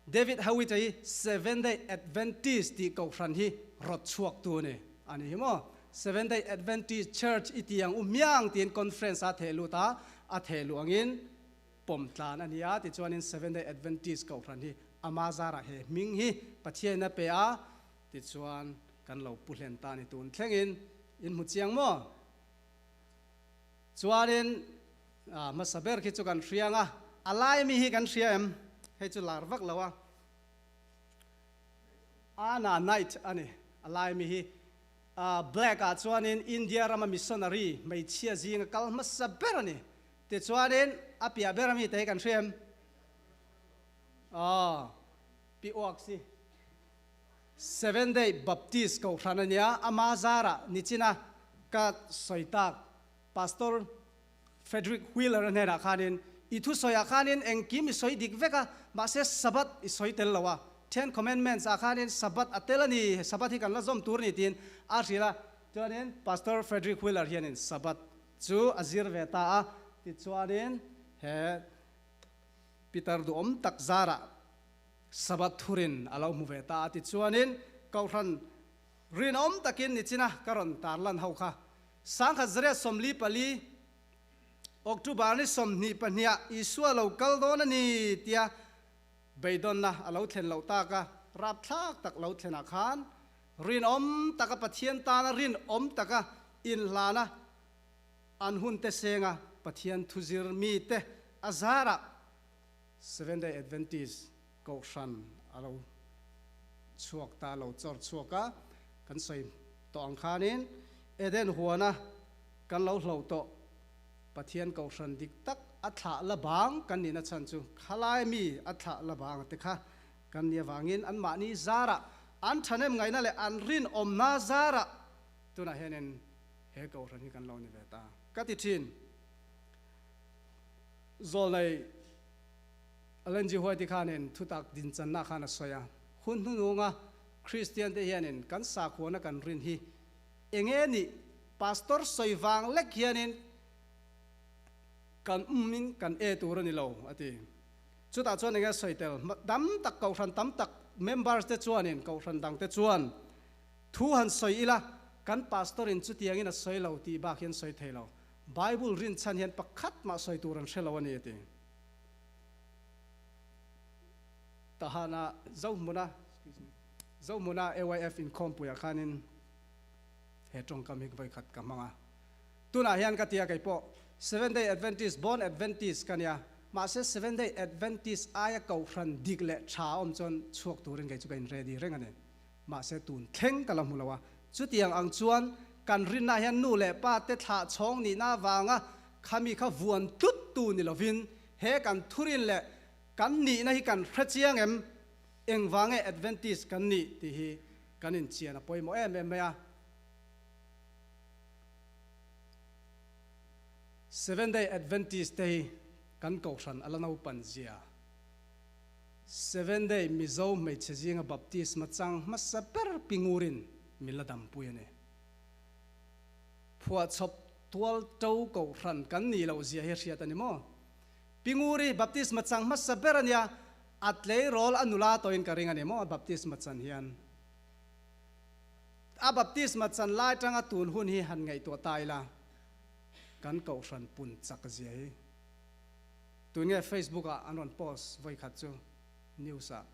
David Howitt-a hi Seventh-day Adventist tih kohhran hi rawt chhuaktu a ni. A ni hi maw? Seventh-day Adventist Church i ti ang u hmiang tiin conference a theh lut a, a theh luh angin pawm tlan a ni a. Tichuanin Seventh-day Adventist kohhran hi ama zarah he hming hi Pathianin a pe a, tichuan kan lo pu hlen ta a ni tun thlengin. In hmu chiang maw? Chuanin hmasa ber khi chu kan hria ang a, a lai mi hi kan hria em? Hei chu lar vak lo a. Anna Knight a ni, a lai mi hi. Black ah chuanin India rama missionary hmeichhia zinga kal hmasa ber a ni. Tichuanin a piah ber ami te hi kan hria em? Aw, Pi Oaks hi. Seventh Day Baptist Kohhran a nia, ama zarah nichina ka sawi tak Pastor Frederick Wheeler a hnenah khanin, I thusawiah khanin engkim i sawi dik vek a, mahse Sabbath i sawi tel lo a, Ten Commandments ah khanin Sabbath a tel a ni, Sabbath hi kan la zawm tur a ni tiin a hrilh a. Chuanin Pastor Frederick Wheeler hianin Sabbath chu a zir ve ta a, tichuanin he Peter duhawm tak zarah Sabbath thurin a lo hmu ve ta a, tichuanin Kohhran rinawm takin nichina ka rawn tarlan ho kha 1944 October ni 22 ah Isua lo kal dawn a ni tia beidawnna a lo thlen loh tak a, rapthlak tak lo thlenah khan rinawm taka Pathian tana rinawm taka inhlana an hunte senga Pathian thuzir mite a zarah Seventh Day Adventist Kohhran a lo chhuak ta, a lo chawr chhuak a, kan sawi tawh ang khanin Eden huana kan lo hloh tawh Pathian Kohhran dik tak a thlah la bang kan nihna chhan chu khalai mi a thlah la bang te kha kan nih avangin anmahni zarah an thahnem ngaihna leh an rinawmna zarah tunah hianin he Kohhran hi kan lo ni ve ta ka ti thin. Zawlnei Ellen G. White-i khanin thutak dinchanna khan a sawi a, Hun hnununga Kristiante hianin kan sakhuana kan rin hi enge nih pastor sawi vang lek hianin kan umin kan e tur a ni lo, a ti. Chutah chuan enge sawi tel? Dam tak kohhran tam tak members te chuanin kohhran dang te chuan thu han sawi ila, kan pastor in chutiangin a sawi lo tih bak hian sawi thei lo. Bible rinchhan hian pakhat mah sawi tur an hre lo a ni a ti. Tahana Zohmuna, excuse me, Zohmuna AYF inkhawmpuiah khanin he tawngkam hi vawikhat ka hmang a. Tunah hian ka tia kei pawh Seventh Day Adventist, born Adventist ka nia, mahse Seventh Day Adventist aia kohhran dik leh tha a awm chuan chhuak turin kei chu ka in ready reng a ni. Mahse tun thleng ka la hmu lo a. Chutiang ang chuan kan rinna hian nu leh pa te thlah chhawng nihna avanga khami kha vuan tlut tu ni lovin he kan thurin leh kan nihna hi kan hre chiang em? Engvange Adventist kan nih tih hi kan inchian a pawimawh em em mai a. Seventh Day Adventist te hi kan kohhran a la naupan zia. Seventh Day Mizo hmeichhe zinga baptisma chang hmasa ber pingurin min la dampui a ni. Phuahchawp tual to kohhran kan nih loh zia hi hriat a ni maw? Pinguri baptisma chang hmasa ber a nia, a tleirawl a nula tawhin ka ring a ni maw baptisma chan hian. A baptisma chan lai tanga tun hun hi han ngaihtuah ta ila, kan kohhran pun chak zia hi. Tun nge Facebook ah an rawn post vawikhat chu news ah,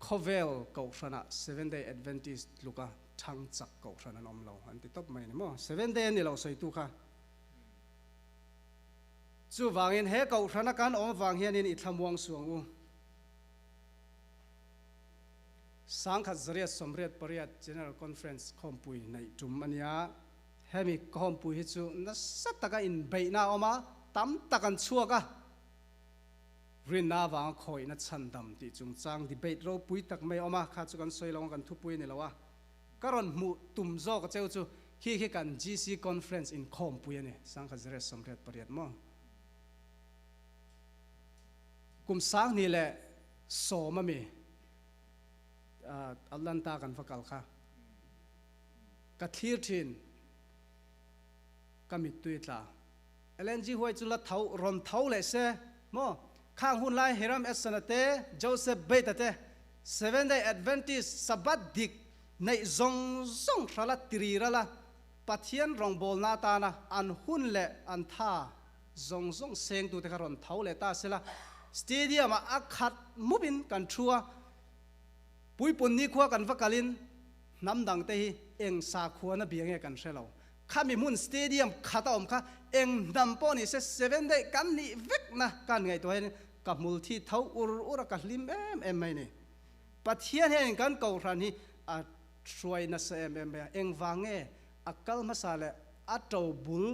Khawvel kohhranah Seventh Day Adventist tluka thang chak kohhran an awm lo an ti tawp mai a ni maw? Seventh Day a ni lo sawitu kha. Chuvangin he kohhrana kan awm vang hianin i thlamuang suang u. 1988 General Conference khawmpui neih tum a nia. Hemi khawmpui hi chu nasa taka inbeihna a awm a, tam tak an chhuak a. Rinna avanga khawihna chhandam tih chungchang debate ropui tak mai a awm a, kha chu kan sawi lo ang, kan thupui a ni lo a. Ka rawn hmuh tum zawk a cheu chu khi khi kan GC Conference inkhawmpui a ni, 1988 maw? Kum 2010 a mi Atlanta kan va kal kha ka thlir thin, ka mittui tla. LNG huai chu la tho, rawn tho leh se maw? Khang hun lai Hiram Edson-a te, Joseph Bates-a te, Seventh Day Adventist Sabbath dik neih zawng zawng hrala tiri rala Pathian rawngbawlna atana an hun leh an tha zawng zawng sengtute kha rawn tho leh ta sela, stadium-ah a khat mupin kan thu a, puipun nikhua kan va kalin hnam dangte hi eng sakhuana bia nge kan hre lo. Khami hmun stadium khat a awm kha eng hnam pawh ni se seven day kan nih vekna ka han ngaihtuah hian ka hmul thi tho ur ur a, ka hlim em em mai ni. Pathian hianin kan kohhran hi a hruai nasa em em mai a, engvang nge a kal hmasa leh a to bul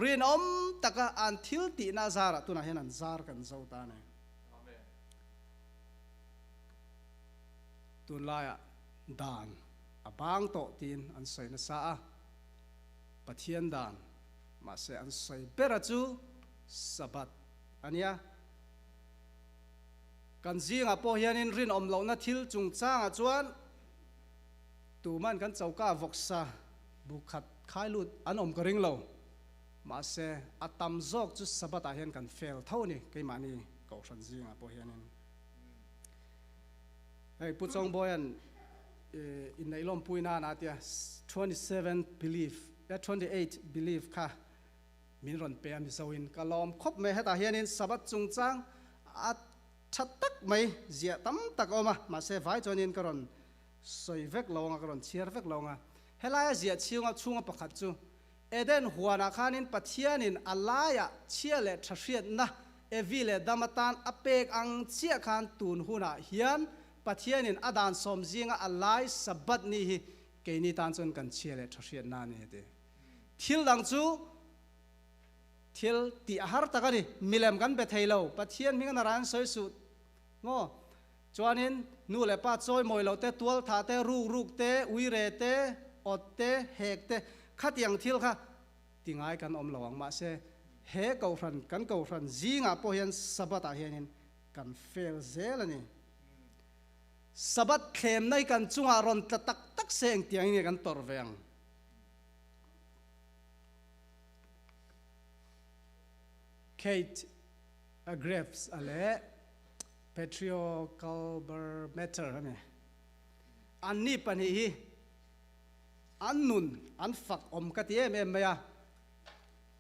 rinawm taka an thil tihna zarah tunah hian an zar kan zo ta a ni. Tunlaiah dan a bang tawh tiin an sawi nasa a, Pathian dan, mahse an sawi bera chu Sabbath a nia. Kan zingah pawh hianin rinawm lohna thil chungchangah chuan tuman kan choka vawksa bu khat khai lut an awm ka ring lo. Mahse a tam zawk chu Sabbath ah hian kan fel tho a ni keimahni Kohhran zingah pawh hianin. Hei Pu Chawngbawia'n inneih lawmpui nan a tia 27 belief 28 belief kha min rawn pe a Mizoin ka lawm khawp mai hetah hianin Sabbath chungchang a tha tak mai ziah tam tak a awm a mahse vai chuanin ka rawn sawi vek lo anga ka rawn chhiar vek lo anga helaia ziah chhunga chhunga pakhat chu Eden huanah khanin Pathianin a laiah chhia leh tha hriatna Evi leh Dam atan a pek ang chiah khan tun hunah hian Pathianin a dan sawm zinga a lai Sabbath ni hi keini tan chuan kan chhia leh tha hriatna a ni a ti. Thil dang chu thil tih a har tak a ni. Milem kan be thei lo. Pathian hming a naran sawi suh maw? Chuanin nu leh pa chawi mawi loh te, tual thah te, ruk ruk te, uire te, awt te, hek te, khatiang thil kha ti ngai kan awm lo ang. Mahse, he kohhran, kan kohhran zingah pawh hian Sabbath ah hianin kan fail zel a ni. Sabbath thlemna hi kan chungah rawn tla tak tak se engtiangin nge kan tawrh ve ang? Kate Graves a leh. Petrio Kalbermatter a ni. Anni pahnih hi an nun an fak awm ka ti em em mai a.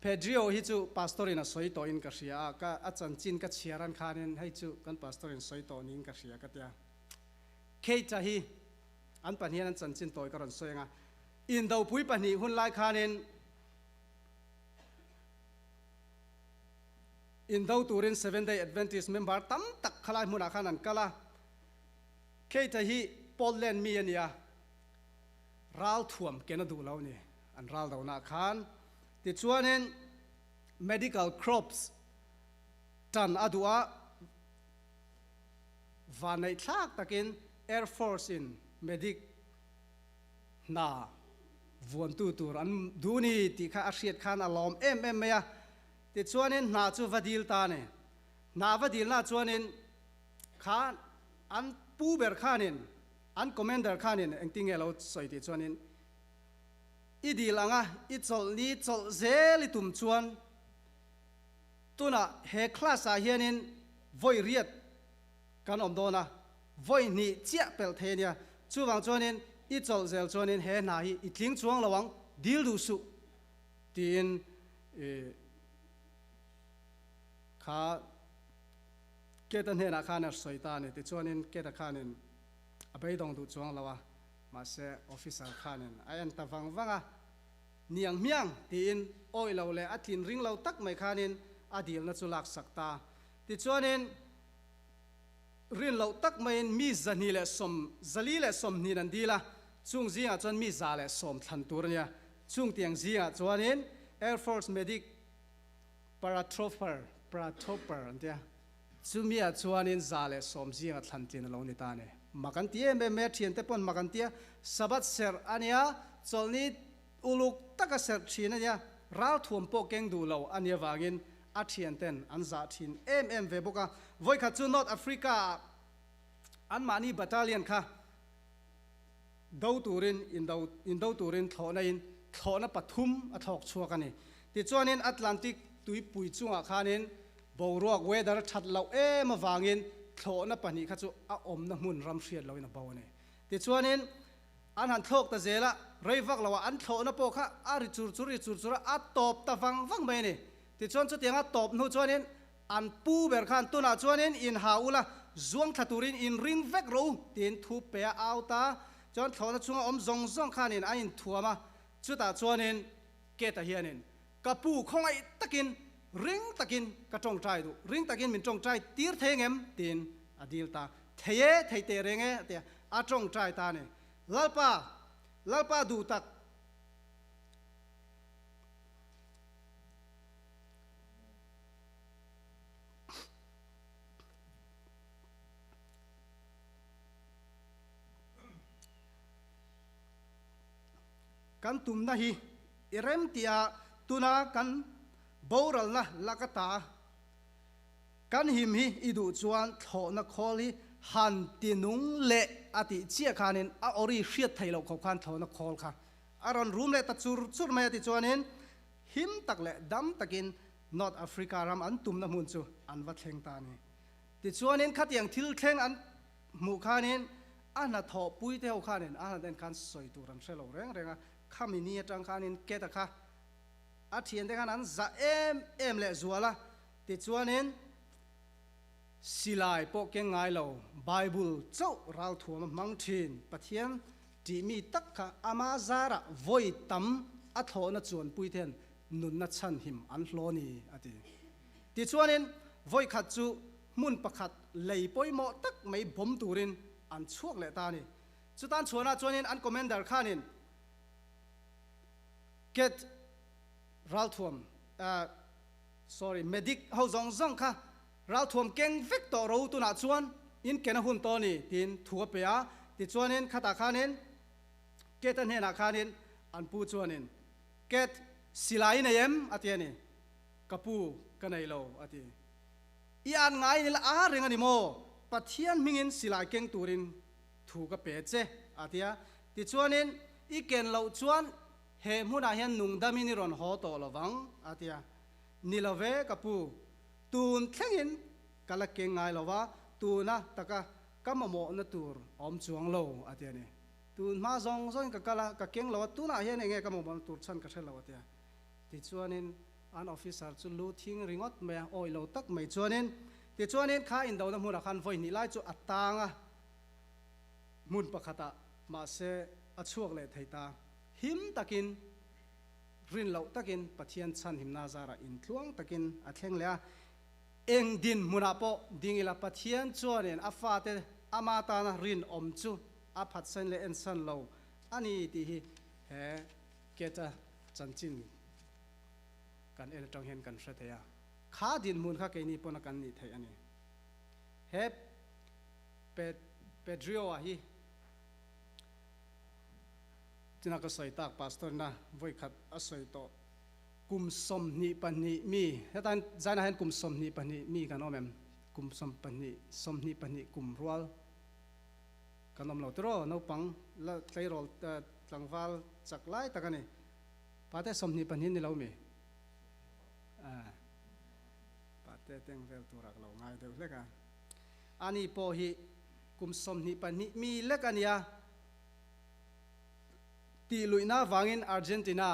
Pedrio hi chu Pastor in a sawi tawh in ka hria a, ka a chanchin ka chhiar an khanin hei chu kan Pastor in sawi tawh niin ka hria ka tia. Kate-a hi an pahnihin an chanchin tawi ka rawn sawi ang a. Indopui pahnih hun lai khanin Indo turin Seventh Day Adventist member tam tak khalai hmunah khan an kal a. Kate-a hi Portland mi a ni a, ral thuam ken a duh lo a ni an ral donaah khan. Tichuanin Medical Corps tan a duh a, vanneihthlak takin Air Force-in medic hna vuantu tur an duh ni tih kha a hriat khan a lawm em em mai a. Tichuanin hna chu va dil ta a ni. Hna va dilna chuanin kha an pu ber khanin, an commander khanin engtinge lo sawi tih chuanin, I dil anga i chawlh ni chawlh zel i tum chuan tunah he class ah hianin vawi riat kan awm dawn a, vawi hnih chiah pelh thei a nia. Chuvang chuanin i chawlh zel chuanin he hna hi i tling chuang lo ang, dil duh suh. Tiin i kha Keta hnenah khan a sawi ta a ni. Tichuanin Keta khanin a beidawng duh chuang lo a, mahse officer khanin a en ta vang vang a, Niang hmiang tiin awih lo leh a tlin ring lo tak mai khanin a dilna chu laksak ta. Tichuanin rin loh tak maiin mi 220, 420 an dil a, chung zingah chuan mi 110 thlan tur a nia. Chung tiang zingah chuanin Air Force Medic Paratrooper, Paratrooper an tia, chumia chuanin 110 zingah thlan tlin a lo ni ta a ni. Mak an ti em em mai a, thiante pawn mak an ti a, Sabbath serh a nia, chawlhni uluk taka serh thin a nia, ralthuam pawh keng duh lo a nih avangin a thianten an zah thin em em ve bawk a. Vawikhat chu North Africa-ah anmahni battalion kha Do turin indo indo turin thlawhna in thlawhna pathum a thlawk chhuak a ni. Tichuanin Atlantic tuipui chungah khanin boruak weather that loh em avangin thlawhna pahnih kha chu a awmna hmun ram hriat loin a bo a ni. Tichuanin an han thlawk ta zel a, rei vak loah an thlawhna pawh kha a ri chur chur ri chur chur a, a tawp ta vang vang mai a ni. Tichuan chutianga tawp hnu chuanin An pu ber khan tunah chuanin in ha ula, zuang thla turin in ring vek rawh u, tiin thu pe a au ta. Chuan thlawhna chhunga awm zawng zawng khanin a inthuam a, chutah chuanin Keta hianin, Ka pu khawngaih takin, ring takin ka tawngtai duh, ring takin min tawngtai tir thei angem? tiin a dil ta. Thei e, thei teh reng e, a ti a, a tawngtai ta a ni. Lalpa, Lalpa duh tak. Kan tumna hi i rem tia tuna kan boralna lak ata kan him hi i duh chuan thlawhna khawl hi han ti nung leh a tih chiah khanin a awri hriat theih loh khawp khan thlawhna khawl kha a rawn rum leh ta chur chur mai a ti chuanin Him tak leh dam takin North Africa ram an tumna hmun chu an va thleng ta a ni. Tichuanin khatiang thil thleng an hmuh khanin a hnathawhpui te ho khanin a han en khan sawi tur an hre lo reng reng a, khami ni atang khanin Keta kha a thiante khan an zah em em leh zual a, tichuanin silai pawh keng ngai lo Bible chauh ralthuam a hmang thin Pathian Tih mi tak kha ama zarah vawi tam a thlawhna chuanpui ten nunna chhanhim an hlaw ni, a ti. Tichuanin vawi khat chu hmun pakhat lei pawimawh tak mai bawm turin an chhuak leh ta a ni. Chutan chhuanah chuanin an commander khanin Cat ralthuam, sorry, medic ho zawng zawng kha Ralthuam keng vek tawh ro tunah chuan in ken a hun tawh a ni tiin thu a pe a. Tichuanin khatah khanin Cat-a hnenah khanin an pu chuanin, Cat, silai i nei em? a ti a ni. Ka pu, ka nei lo, a ti. I an ngai nil a reng a ni maw? Pathian hmingin silai keng turin thu ka pe che, a ti a. Tichuanin i ken loh chuan he hmunah hian nungdamin i rawn haw tawh lo vang, a ti a. Ni lo ve, ka pu. Tun thlengin ka la keng ngai lo va, tuna taka ka mamawhna tur a awm chuang lo, a ti a ni. Tun hma zawng zawngin ka kal a, ka keng lo a, tunah hian enge ka mamawhna tur chhan ka hre lo, a ti a. Tichuanin an officer chu lu thing ringawt mai a, awih lo tak mai chuanin. Tichuanin kha indona hmunah khan vawi hnih lai chu a tang a, hmun pakhatah mahse a chhuak leh thei ta. Him takin, rin loh takin Pathian chhanhimna zarah intluang takin a thleng leh a. Eng dinhmunah pawh ding ila Pathian chuanin a fate ama tana rinawm chu a phatsan leh ensan lo a ni tih hi he Keta chanchin kan en atang hian kan hre thei a. Kha dinhmun kha keini pawna kan nih theih a ni. He Pedrio-a hi china ka sawi tak pastor ina vawikhat a sawi tawh kum 22 mi hetan zainah hian kum 22 mi kan awm em? Kum sawmpahnih 22 kum rual kan awm lo tiraw naupang la tleirawl tlangval chak lai tak a ni. Pate 22 ni lo mi? Pate teng vel turah ka lo ngai deuh hlek a. Ani pawh hi kum 22 mi lek a nia. Tih luihna avangin Argentina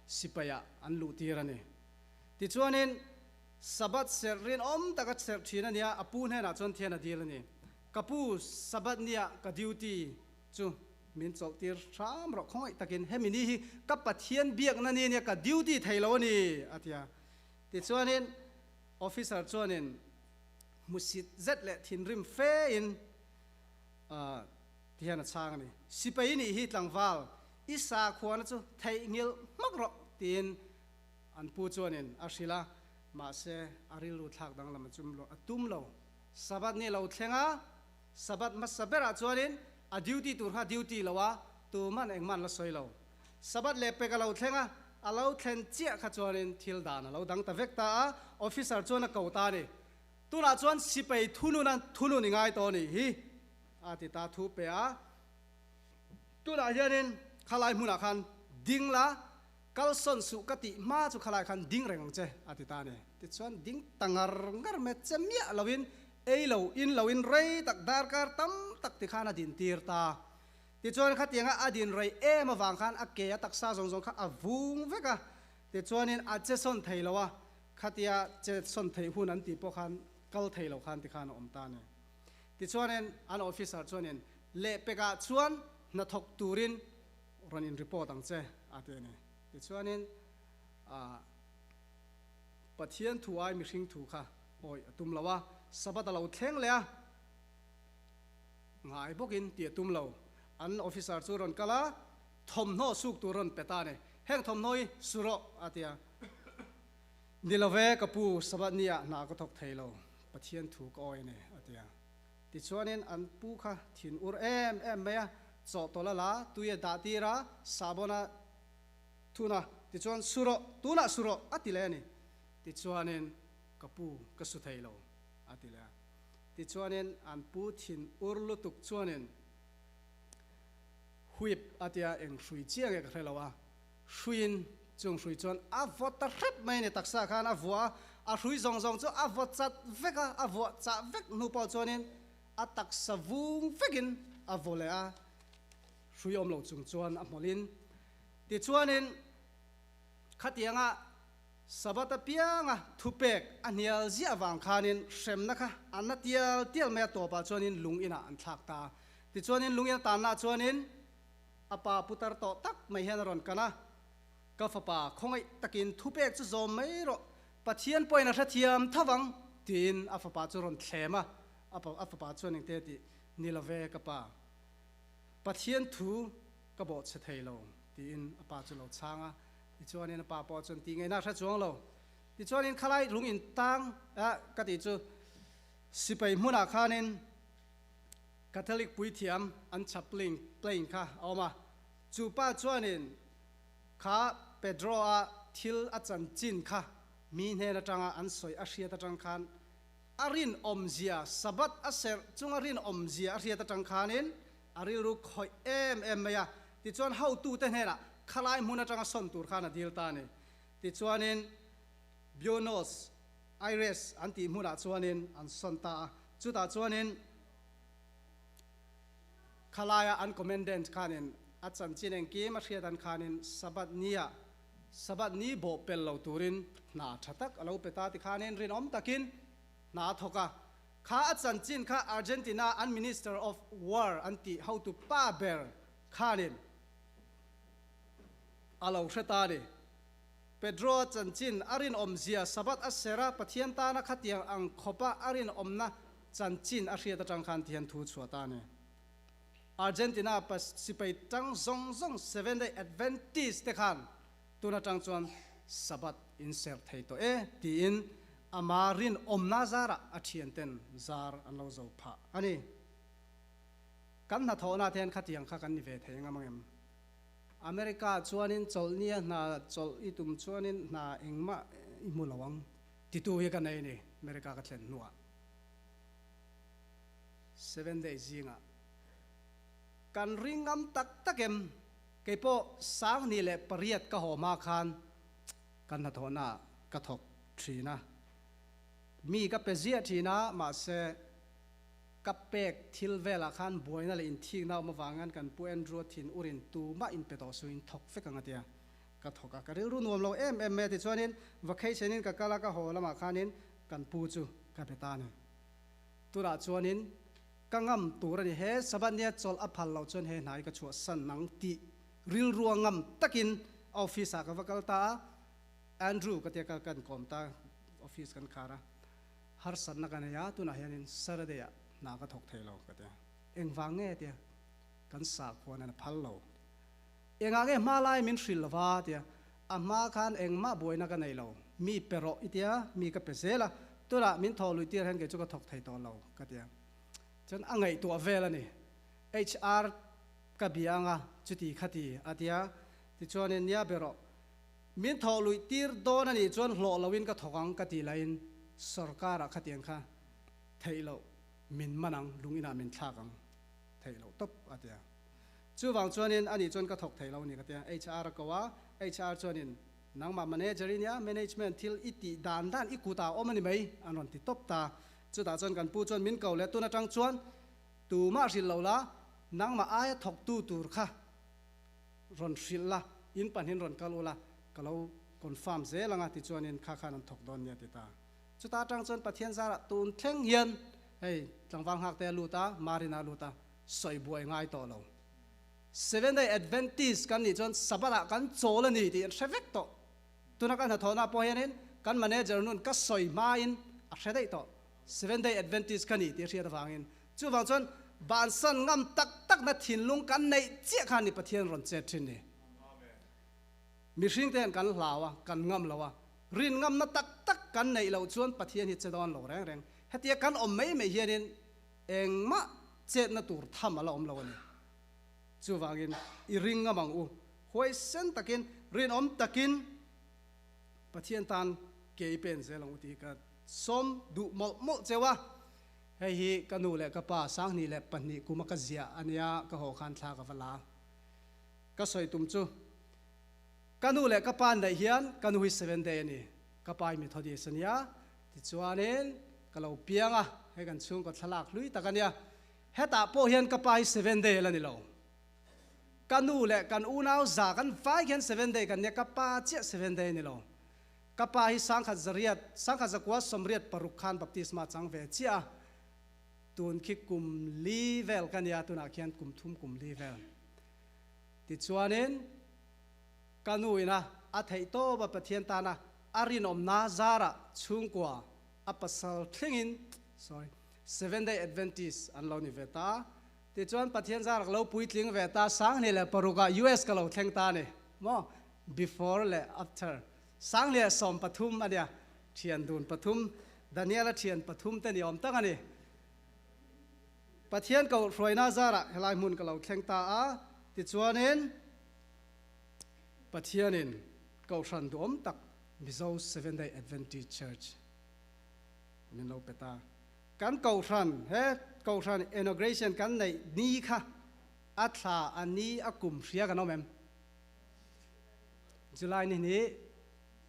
sipaiah an luh tir a ni. Tichuanin Sabbath serh rinawm taka serh thin a nia, a pu hnenah chuan thian a dil a ni. Ka pu, Sabbath nia ka duty chu min chawlh tir hram rawh khawngaih takin hemi ni hi ka Pathian biakna ni ania ka duty thei lo a ni, a ti a. Tichuanin officer chuanin hmusit zet leh thinrim fein ti hian a chhang a ni. Sipai nih hi tlangval, i sakhuana chu theihnghilh hmak rawh, tiin an pu chuanin a hrilh a, mahse a rilru thlak danglam a chum lo, a tum lo. Sabbath ni lo thleng a, Sabbath hmasa berah chuanin a duty tur kha duty lo a, tuman engmah an la sawi lo. Sabbath leh pek a lo thleng a, a lo thlen chiah kha chuanin thil dan a lo dang ta vek ta a, officer chuan a ko ta a ni. Tunah chuan sipai thununa thunun i ngai tawh a nih hi, a ti ta thu pe a. Tunah hianin khalai hmunah khan ding la, kalsawn suh ka tih hma chu khalai khan ding reng ang che, a ti ta a ni. Tichuan ding ta ngar ngar mai che miah loin ei lo in loin rei tak darkar tam tak tikhan a din tir ta. Tichuan khatianga a din rei em avang khan a ke a taksa zawng zawng kha a vung vek a, tichuanin a che sawn thei lo a, khatia che sawn theih hun an tih pawh khan kal thei lo khan tikhan a awm ta a ni. Tichuanin an officer chuanin lehpekah chuan hnathawk turin rawn in report ang che a ti a ni. Tichuanin ah Pathian thu ai mihring thu kha awih a tum lo a, Sabbath a lo thleng leh a, ngai bawkin tih a tum lo. An officer chu rawn kal a, thawmhnaw suk tur rawn pe ta a ni. Heng thawmhnaw hi su rawh a ti a. Ni lo ve ka pu, Sabbath ni ah hna ka thawk thei lo, Pathian thu ka awi a ni a ti a. Tichuanin an pu kha thin ur em em mai a, chawhtawlh a la, tui a dah tir a, sahbawn a thun a, tichuan su rawh, tunah su rawh a ti leh a ni. Tichuanin ka pu ka su thei lo a ti leh a. Tichuanin an pu thin ur lutuk chuanin whip a tia eng hrui chiang e ka hre lo a, hruiin chung hrui chuan a vaw ta hrep mai a ni, taksa khan a vuah a, a hrui zawng zawng chu a vaw chat vek a, a vuah chah vek hnu pawh chuanin a taksa vung vekin a vaw leh a, hrui awm lo chung chuan a hmawlhin. Tichuanin khatianga Sabbath apianga thupek a hnial ziah avang khanin hremna kha a na tial tial mai a, tawpah chuanin lung inah an thlak ta a. Tichuanin lung ina tanna chuanin a pa putar tawh tak mai hian a rawn kan a, Ka fapa, khawngaih takin thupek chu zawm mai rawh, Pathian pawhin a hrethiam tho vang, tiin a fapa chu rawn thlem a. A fapa chuan engte tih, Ni lo ve ka pa, Pathian thu ka bawhchhe thei lo, tiin a pa chu lo chhang a. Tichuanin a pa pawh chuan tih ngaihna a hre chuang lo. Tichuanin khalai lung in tang a ka tih chu sipai hmunah khanin Catholic puithiam an chaplain plane kha a awm a. Chu pa chuanin kha Pedro-a thil a chanchin kha mi hnen atanga an sawi a hriat atang khan a rinawmzia, Sabbath a serh chunga rinawmzia a hriat atang khanin A rilru khawih em em mai a, tichuan hotute hnenah khalai hmun atanga sawn tur khan a dil ta a ni. Tichuanin Buenos Aires an tih hmunah chuanin an sawn ta a. Chutah chuanin khalaia an commandant khanin a chanchin engkim a hriat an khanin Sabbath nia Sabbath ni bawh pel lo turin hna tha tak a lo pe ta ti khanin rinawm takin hna a thawk a. Kha a chanchin kha Argentina an Minister of War an tih hotu pa ber khanin a lo hre ta a ni. Pedro-a chanchin a rinawmzia Sabbath a ser a, Pathian tana khatiang ang khawpa a rinawmna chanchin a hriat atang khan tihian thu chhuah ta a ni. Argentina sipai tang zawng zawng Seventh Day Adventist te khan tun atang chuan Sabbath in ser thei tawh e tiin ama rinawmna zarah a thianten zar an lo zo phah a ni. Kan hnathawhna te hian khatiang kha kan ni ve thei ngam angem? America chuanin chawlhnia hna chawlh i tum chuanin hna engmah i hmu lo ang titu hi ka nei a ni America ka thlen hnuah. Seven day zingah kan ring ngam tak tak em? Keipawh 2008 ka haw hma khan ka hnathawhnaah ka thawk thin a, mi ka pe ziah thin a, mahse Ka pek thil velah khan buaina leh inthikna awm avangin kan Pu Andrew a thin urin tumah inpe tawh suh in thawk vek ang a tia. Ka thawk a, ka rilru nuam lo em em mai a tichuanin vacation-in ka kal a, ka haw lamah khanin kan pu chu ka be ta a ni. Tunah chuanin ka ngam tur a ni, he Sabbath nia chawlh a phal loh chuan he hnai ka chhuahsan ang tih rilrua ngam takin office-ah ka va kal ta a, Andrew ka tia ka kan kawm ta, office kan khar a. Harsatna ka nei a, tunah hianin Saturday ah hna ka thawk thei lo ka ti a. Engvang nge tia kan sakhuan hian a phal lo. Engah nge hma lai min hrilh lo va tia, a hma khan engmah buaina ka nei lo, mi pe rawh i tia, mi ka pe zel a, tunah min thawh luih tir hian kei chu ka thawk thei tawh lo ka ti a. Chuan a ngaihtuah vel a ni. HR ka bia anga chuti khati a tia, tichuanin nia be rawh. Min thawh luih tir dawn a nih chuan hlawh loin ka thawk ang ka tih lahin sorkarah khatiang kha theih loh min man ang, lung inah min thlak ang theih loh tawp a ti a. Chuvang chuanin a nih chuan ka thawk thei lo a ni ka ti a. HR a ko a, HR chuanin nangmah manager i nia, management thil i tih dan dan i kutah a awm a ni mai an rawn ti tawp ta. Chutah chuan kan pu chuan min ko leh tun atang chuan tumah hrilh lo la, nangmah aia thawktu tur kha rawn hrilh la, in pahnihin rawn kal ula, ka lo confirm zel anga tichuanin kha khan an thawk dawn nia ti ta. Chuta atang chuan Pathian zarah tun thleng hian hei tlangval nghak te a lut a, Marina a lut a, sawi buai ngai tawh lo. Seventh Day Adventist kan nih chuan Sabbath ah kan chawl a ni tih an hre vek tawh. Tuna kan hnathawhna pawh hianin kan manager nun ka sawi hmain a hre daih tawh. Seventh Day Adventist ka ni tih a hriat avangin Chuvang chuan bansan ngam tak takna thinlung kan neih chiah khan ni Pathian rawn chet thin ni. Mihring te hian kan hlau a, kan ngam lo a, rin ngamna tak tak kan neih loh chuan Pathian hi che dawn lo reng reng. Hetia kan awm mai mai hianin engmah chetna tur tham a la awm lo a ni. Chuvangin i ring ngam ang u. Huaisen takin, rinawm takin Pathian tan ke i pen zel ang u tih hi ka sawm duh mawlh mawlh cheu a. Hei hi ka nu leh ka pa 2002 kuma ka ziah a nia, ka haw khan thla ka va la. Ka sawi tum chu, ka nu leh ka pa an daih hian ka nu hi seven day a ni, ka pa hi Methodist a nia, tichuanin ka lo piang a, hei kan chhungkaw thlalak hlui tak a nia. Hetah pawh hian ka pa hi seven day la ni lo. Ka nu leh kan unau za kan vai hian seven day kan nia, ka pa chiah seven day a ni lo. Ka pa hi 1000 zariat, 1986 khan baptisma chang ve chiah a, tun khi kum li vel ka nia, tunah khian kum thum kum li vel. Tichuanin ka nu ina a theih tawp a Pathian tana a rinawmna zarah chhungkua a pasal thlengin, sorry, Seventh Day Adventist an lo ni ve ta. Tichuan Pathian zarah ka lo puitling ve ta, 2006 ah US ka lo thleng ta a ni maw? Before leh after. 1013 a nia, thian dun pathum, Daniela thian pathum te ni awm tak a ni. Pathian koh hruaina zarah helai hmun ka lo thleng ta a, tichuanin Pathianin Kohhran duhawm tak Mizo Seventh Day Adventist Church min lo pe ta. Kan Kohhran, he Kohhran inauguration kan neih ni kha a thla a ni a kum hria kan awm em? July ni hnih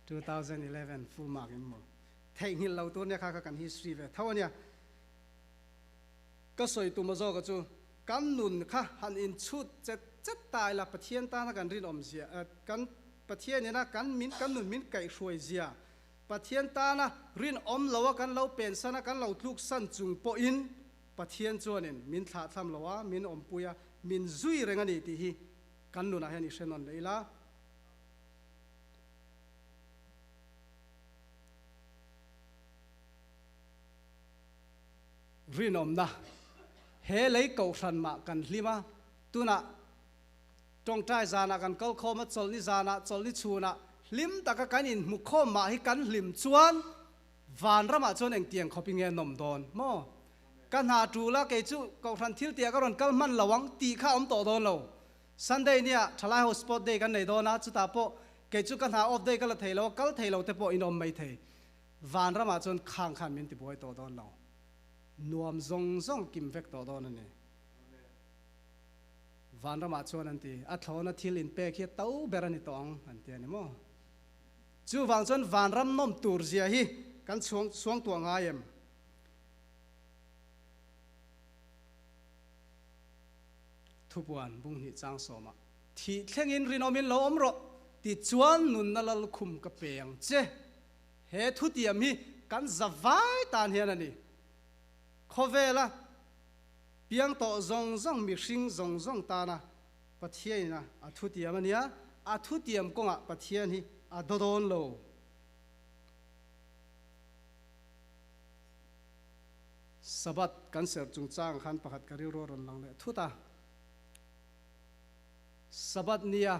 2011 full mark in maw theihnghilh lo tur nia kha kha kan history ve tho ania. Ka sawi tum a zawka chu kan nun kha han inchhut chet chet ta ila Pathian tana kan rinawm zia, kan Pathian ina kan min kan nun min kaihhruai zia, Pathian tana rinawm loa kan lo pensan a kan lo tluksan chung pawhin Pathian chuanin min thlahthlam lo a, min awmpui a, min zui reng a ni tih hi kan nunah hian i hre nawn leh ila. Rinawmna, He lei kohhran mah kan hlim a, tunah tawngtai zanah kan kal khawm a, chawlhni zanah, chawlhni chhunah hlim taka kan inhmu khawm mah hi kan hlim chuan vanramah chuan engtiang khawp i nge nawm dawn maw? Ka hna tul a, kei chu kohhran thil tihah ka rawn kal hman lo ang tih kha a awm tawh dawn lo. Sunday nia thalai ho sport day kan nei dawn a, chutah pawh kei chu ka hna off day ka la thei lo a, kal thei lo te pawh in awm mai thei. Vanramah chuan khang khan min tibuai tawh dawn lo. Nuam zawng zawng kim vek tawh dawn a ni. Vanramah chuan an ti, a thlawna thil inpek hi a to ber a ni tawh ang, an ti a ni maw? Chuvang chuan vanram nawm tur zia hi kan chhuang chhuang tuah ngai em? Thupuan bunghnih chang sawmah, Thih thlengin rinawmin lo awm rawh, tichuan nunna lalkhum ka pe ang che. He thutiam hi kan zavai tan hian a ni. Khawvela piang tawh zawng zawng mihring zawng zawng tana Pathianina a thutiam a nia, a thutiam kawngah Pathian hi a daw dawn lo. Sabbath kan serh chungchang khan pakhat ka rilru a rawn lang leh thut a. Sabbath nia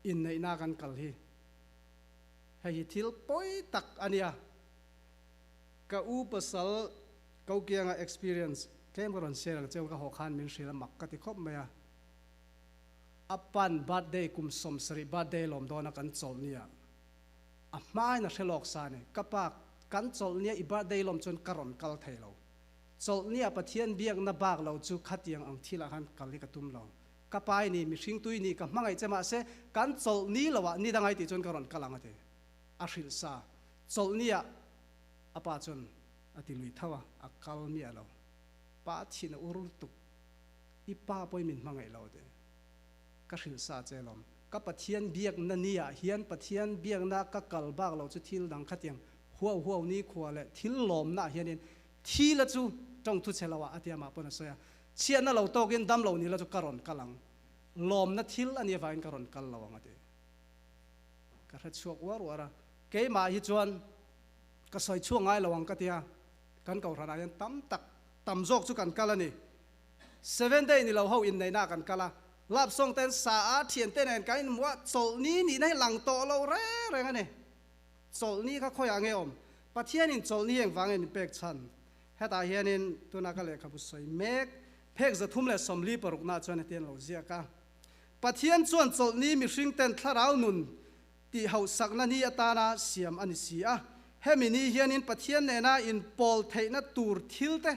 inneihna kan kal hi hei hi thil pawi tak a nia. Ka u pasal ko kianga experience tlem ka rawn share ang cheu ka haw khan min hrilh a mak ka ti khawp mai a. A pan birthday kum 70 birthday lawm dawna kan chawlh nia a hmain a hre lawk sa a ni. Ka pa kan chawlh nia i birthday lawm chuan ka rawn kal thei lo. Chawlh nia Pathian biakna bak lo chu khatiang ang thilah khan kal hi ka tum lo. Ka pa i ni, mihring tui ni, ka hmangaih che mahse kan chawlh ni lo ah ni dangai tih chuan ka rawn kal ang a ti. A hrilh sa. Chawlh ni ah a pa chuan a ti lui tho a, a kal miah lo. Pa thin a ur lutuk. I pa pawhin min hmangaih lo a ti. Ka hrilh sa che alawm. Ka Pathian biakna ni ah hian Pathian biakna ka kal bak lo chu thil dang khatiang huau huau ni khua leh thil lawmna ah hianin thi la chu tawng thu che lo ah a ti amah pawn a sawi a. Chhiatna lo tawkin dam lo ni la chu ka rawn kal ang. Lawmna thil a nih avangin ka rawn kal lo ang a ti. Ka hre chhuak uar uar a, keimah hi chuan ka sawi chhuak ngai lo ang ka ti a, kan kohhranah hian tam tak, tam zawk chu kan kal a ni. Seven day ni lo ho inneihna ah kan kal a, lap sawng ten sa a thiante nen kan inhmuh a, chawlhni nihna hi lang tawh lo reng reng a ni. Chawlhni kha khawiah nge awm? Pathianin chawlhni engvang nge min pek chhan? Hetah hianin tuna ka lehkhabu sawi mek phek 346 nah chuan heti an lo ziak a, Pathian chuan chawlhni mihringten thlarau nun tih hauhsakna ni atana siam a ni si a, hemi ni hianin Pathian nena inpawl theihna tur thilte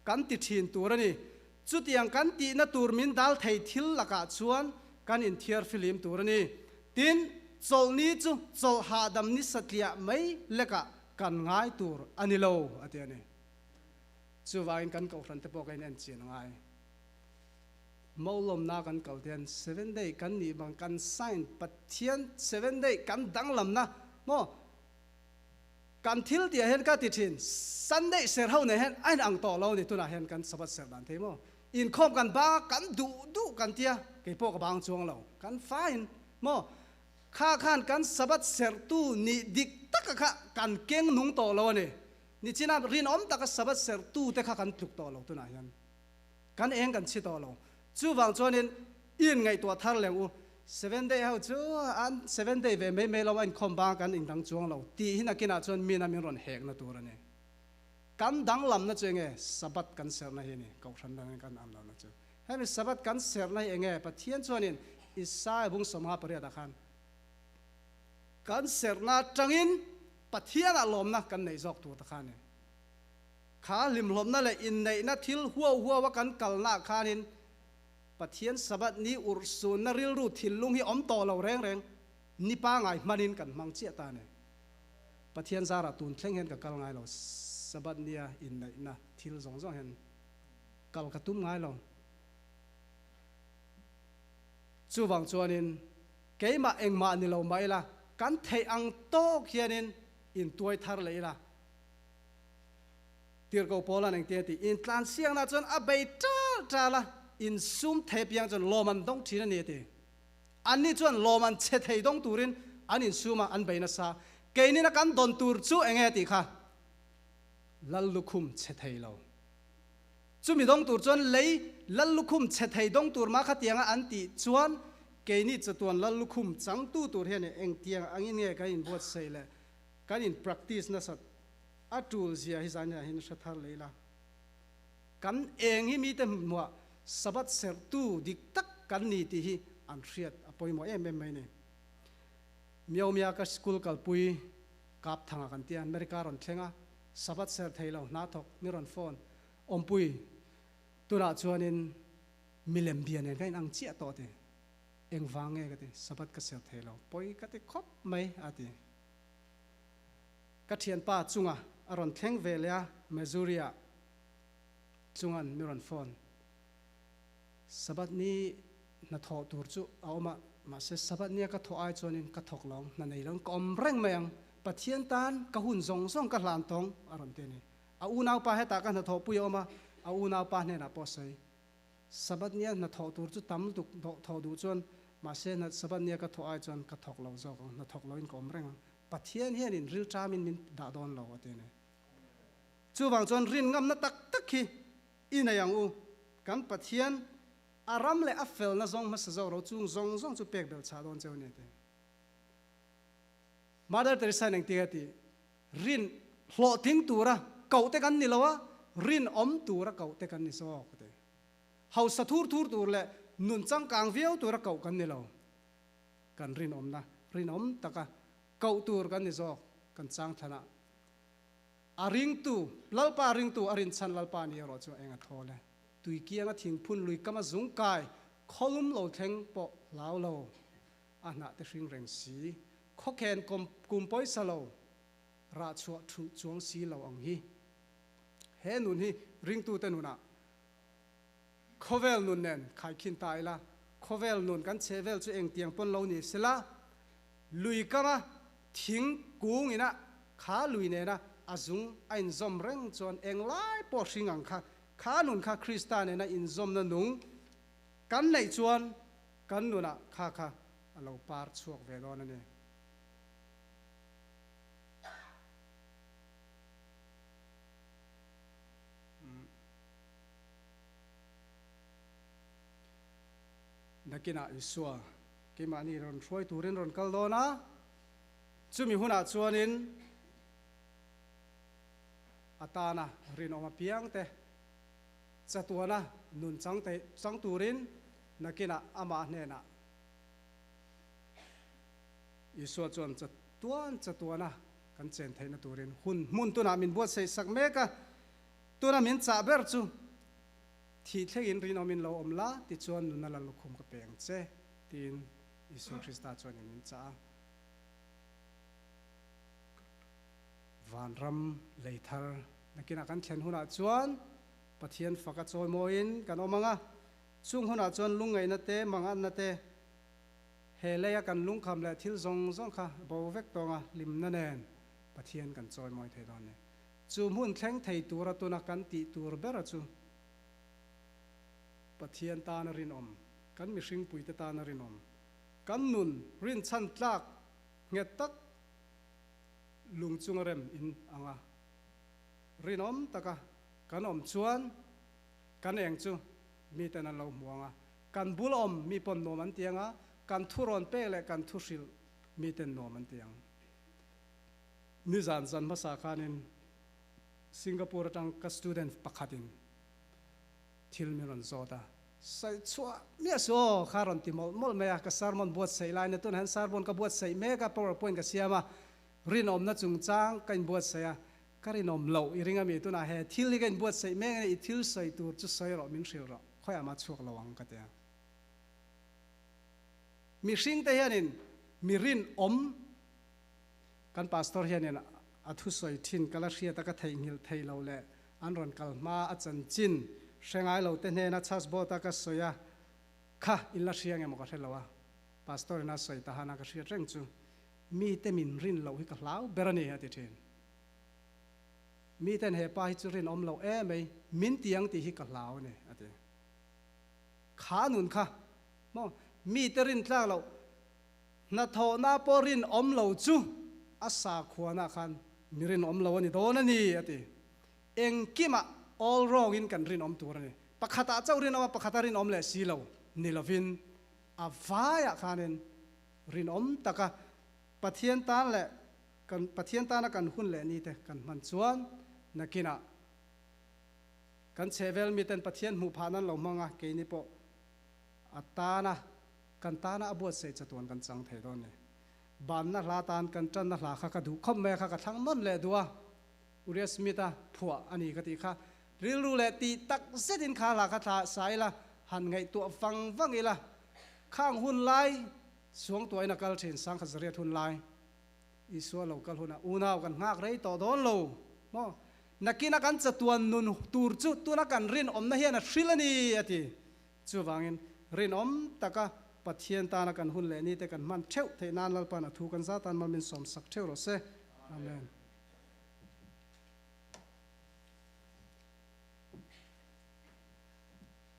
kan ti thin tur a ni. Chutiang kan tihna tur min dal thei thil lakah chuan kan inthiar filim tur a ni. Tin, chawlhni chu chawlh hahdam ni satliah mai lekah kan ngai tur a ni lo, a ti a ni. Chuvangin kan kohhran te pawh ka in en chian a ngai. Maulawmna kan kal te hian seven day kan nih bang kan sign Pathian seven day kan danglamna maw kan thil tih ah hian ka ti thin Sunday ser ho nen hian a in ang tawh lo a ni tunah hian kan Sabbath ser dan thei maw inkhawm kan bang a kan duh duh kan tia kei pawh ka bang chuang lo kan fine maw Kha khan kan Sabbath serhtu nih dik taka kha kan keng nung tawh lo a ni. Nichina rinawm taka Sabbath serhtu te kha kan tluk tawh lo tunah hian. Kan eng kan chhi tawh lo. Chuvang chuanin i inngaihtuah thar leng u. Seven day ho chu an seven day ve mai mai lo a inkhawm bang kan indang chuang lo tih hi nakinah chuan mina min rawn hekna tur a ni. Kan danglamna chu enge Sabbath kan serhna hi a ni, Kohhran dangin kan am lohna chu. Hemi Sabbath kan serhna hi enge? Pathian chuanin Isaiah bung 58 ah khan kan serhna atangin Pathianah lawmna kan neih zawk tur ta kha a ni. Kha hlimhlawmna leh inneihna thil huau huau a kan kalna ah khanin Pathian Sabbath ni urhsunna rilru thinlung hi awm tawh lo reng reng ni pangai hmanin kan hmang chiah ta a ni. Pathian zarah tun thleng hian ka kal ngai lo Sabbath nia inneihna thil zawng zawng hian. kal ka tum ngai lo. Chuvang chuanin keimah engmah ni lo mah ila, kan theih ang tawk hianin intuai thar leh ila. Tirhkoh Paula'n engtin a tih? Intlansiakna chuan a bei ṭal ṭal a, insum thei apiang chuan lawm an dawng ṭhin a ni a ti. Anni chuan lawm an chhe thei dawng turin an insum a, an bei nasa. Keinina kan dawn tur chu enge a tih kha? Lal lukhum chhe thei lo. Chumi dawng tur chuan lei lal lukhum chhe thei dawng tur mah khatianga an tih chuan keini chatuan lal lukhum changtu tur hian engtiang angin nge kan inbuatsaih leh kan in practice nasat a tul zia hi zan hian hre thar leh ila. Kan eng hi mite hmuah Sabbath serhtu dik tak kan ni tih hi an hriat a pawimawh em em mai ni. Miaumia ka school kalpui kap thanga kan tia America rawn thleng a, Sabbath serh thei lo hna thawk mi rawn phone awmpui tunah chuanin milem bia nen kha inang chiah tawh ti. Engvang nge ka ti, Sabbath ka serh thei lo pawi ka ti khawp mai a ti. Ka thianpa chunga a rawn thleng ve leh a, Missouri-ah chungan mi rawn phone. Sabbath ni hnathawh tur chu a awm a, mahse Sabbath nia ka thawh ai chuanin ka thawk lo ang, hna nei lo ka awm reng mai ang, Pathian tan ka hun zawng zawng ka hlan tawng a rawn ti a ni. A unaupa hetah ka hnathawhpui a awm a, a unaupa hnenah pawh a sawi. Sabbath nia hnathawh tur chu tam lutuk thawh duh chuan, mahse Sabbath nia ka thawh ai chuan ka thawk lo zawk ang, hnathawk loin ka awm reng ang. Pathian hianin rilṭamin min dah dawn lo a ti a ni. Chuvang chuan rin ngamna tak tak hi i nei ang u. Kan Pathian a ram leh a felna zawng hmasa zawk ro chung zawng zawng chu pek belh chah dawn cheu a ni a ti. Mother Teresa in engtin a ti? Rin hlawhtling tura koh te kan ni lo a, rinawm tura koh te kan ni zawk a ti. Hausa thur thur tur leh nun changkang viau tura koh kan ni lo. Kan rinawmna rinawm taka koh tur kan ni zawk kan chang thlanah. A ringtu, Lalpa ringtu a rinchhan Lalpa ni erawh chu eng a thawl e. Tui kianga thingphun lui kama zung kai khawlum lo thleng pawh hlau lo. A hnah te hring reng si. Khawkhen kum pawisa lo rah chhuah thu chuang si lo ang hi. He nun hi ringtute nunah Khawvel nun nen khaikhin ta ila, khawvel nun kan chhe vel chu engtiang pawn lo ni sela, lui kama thing kung ina kha lui nena a zung a inzawm reng chuan englai pawh hring ang kha, kha nun kha Krista nena inzawmna nung kan neih chuan kan nunah kha kha a lo par chhuak ve dawn a ni. Nakinah Isua keimahni rawn hruai turin rawn kal dawn a, chumi hunah chuanin a tana rinawm apiangte chatuana nun chang thei chang turin nakinah amah hnenah Isua chuan chatuan chatuana kan chen theihna turin hun hmun tunah min buatsaih sak mek a. Tuna min chah ber chu thih thlengin rinawmin lo awm la, tichuan nuna la lukhum ka pe ang che, tiin Isua Krista chuanin min chah a. Vanram lei thar nakinah kan thlen hunah chuan Pathian faka chawimawiin kan awm ang a, chung hunah chuan lungngaihna te, manganna te, he leia kan lungkham leh thil zawng zawng kha bo vek tawnga hlimna nen Pathian kan chawimawi thei dawn a ni. Chu hmun thleng thei tura tuna kan tih tur bera chu Pathian tana rinawm, kan mihringpuite tana rinawm, kan nun rinchhan tlak nghet tak lung chunga rem in anga rinawm taka kan awm chuan kan eng chu miten an lo hmu ang a, kan bul awm mi pawn nuam an ti ang a, kan thurawn pek leh kan thu hrilh miten nuam an ti ang. Nizan zan hmasa khanin Singapore atang ka student pakhatin thil min rawn zawt a, Saihchhuah miah suh aw kha rawn ti mawlh mawlh mai a, ka sermon buatsaih lai na tunah hian sermon ka buatsaih mek a, powerpoint ka siam a, rinawmna chungchang ka inbuatsaih a, ka rinawm loh i ring ami tunah he thil hi ka inbuatsaih mek a ni, i thil sawi tur chu sawi rawh min hrilh rawh, khawiah mah chhuak lo ang ka ti a. Mihringte hianin mi rinawm Kan pastor hianin a thusawi thin ka la hriat a ka theihnghilh thei lo leh an rawn kal hma a chanchin hre ngai lo te hnena church board a ka sawi a, kha in la hria nge maw ka hre lo a, Pastor in a sawi ta han a ka hriat reng chu mi te min rin loh hi ka hlau ber a ni a ti thin. Mi ten he pa hi chu rinawm lo emai min ti ang tih hi ka hlau a ni a ti. Kha nun kha maw mi te rin tlak loh hnathawhna pawh rinawm lo chu a sakhuanah khan mi rinawm lo a ni dawn a ni a ti. Engkimah all wrong in kan rinawm tur a ni. Pakhatah chauh rinawm a pakhata rinawm leh si lo ni lovin a vaiah khanin rinawm taka Pathian tan leh kan Pathian tana kan hun leh ni te kan hman chuan nakinah kan chhehvel miten Pathian hmuh phah nan lo hmang a, keini pawh a tana kan tana a buatsaih chatuan kan chang thei dawn ni. Banna hla tan kan tanna hla kha ka duh khawp mai a kha ka thlang nawn leh duh a, Uriah Smith-a phuah a ni ka tih kha rilru leh tih tak zetin kha hla kha thla sa ila han ngaihtuah vang vang ila khang hun lai Suangtuain a kal thin Sangkhat Zariat hun lai Isua lo kal hunah unau kan nghak rei tawh dawn lo maw? Nakina kan chatuan nun tur chu tuna kan rinawmna hian a hril a ni a ti. Chuvangin rinawm taka Pathian tana kan hun leh nite kan hman theuh theih nan Lalpa'n a thu kan zatan mal min sawmsak theuh rawh se. Amen.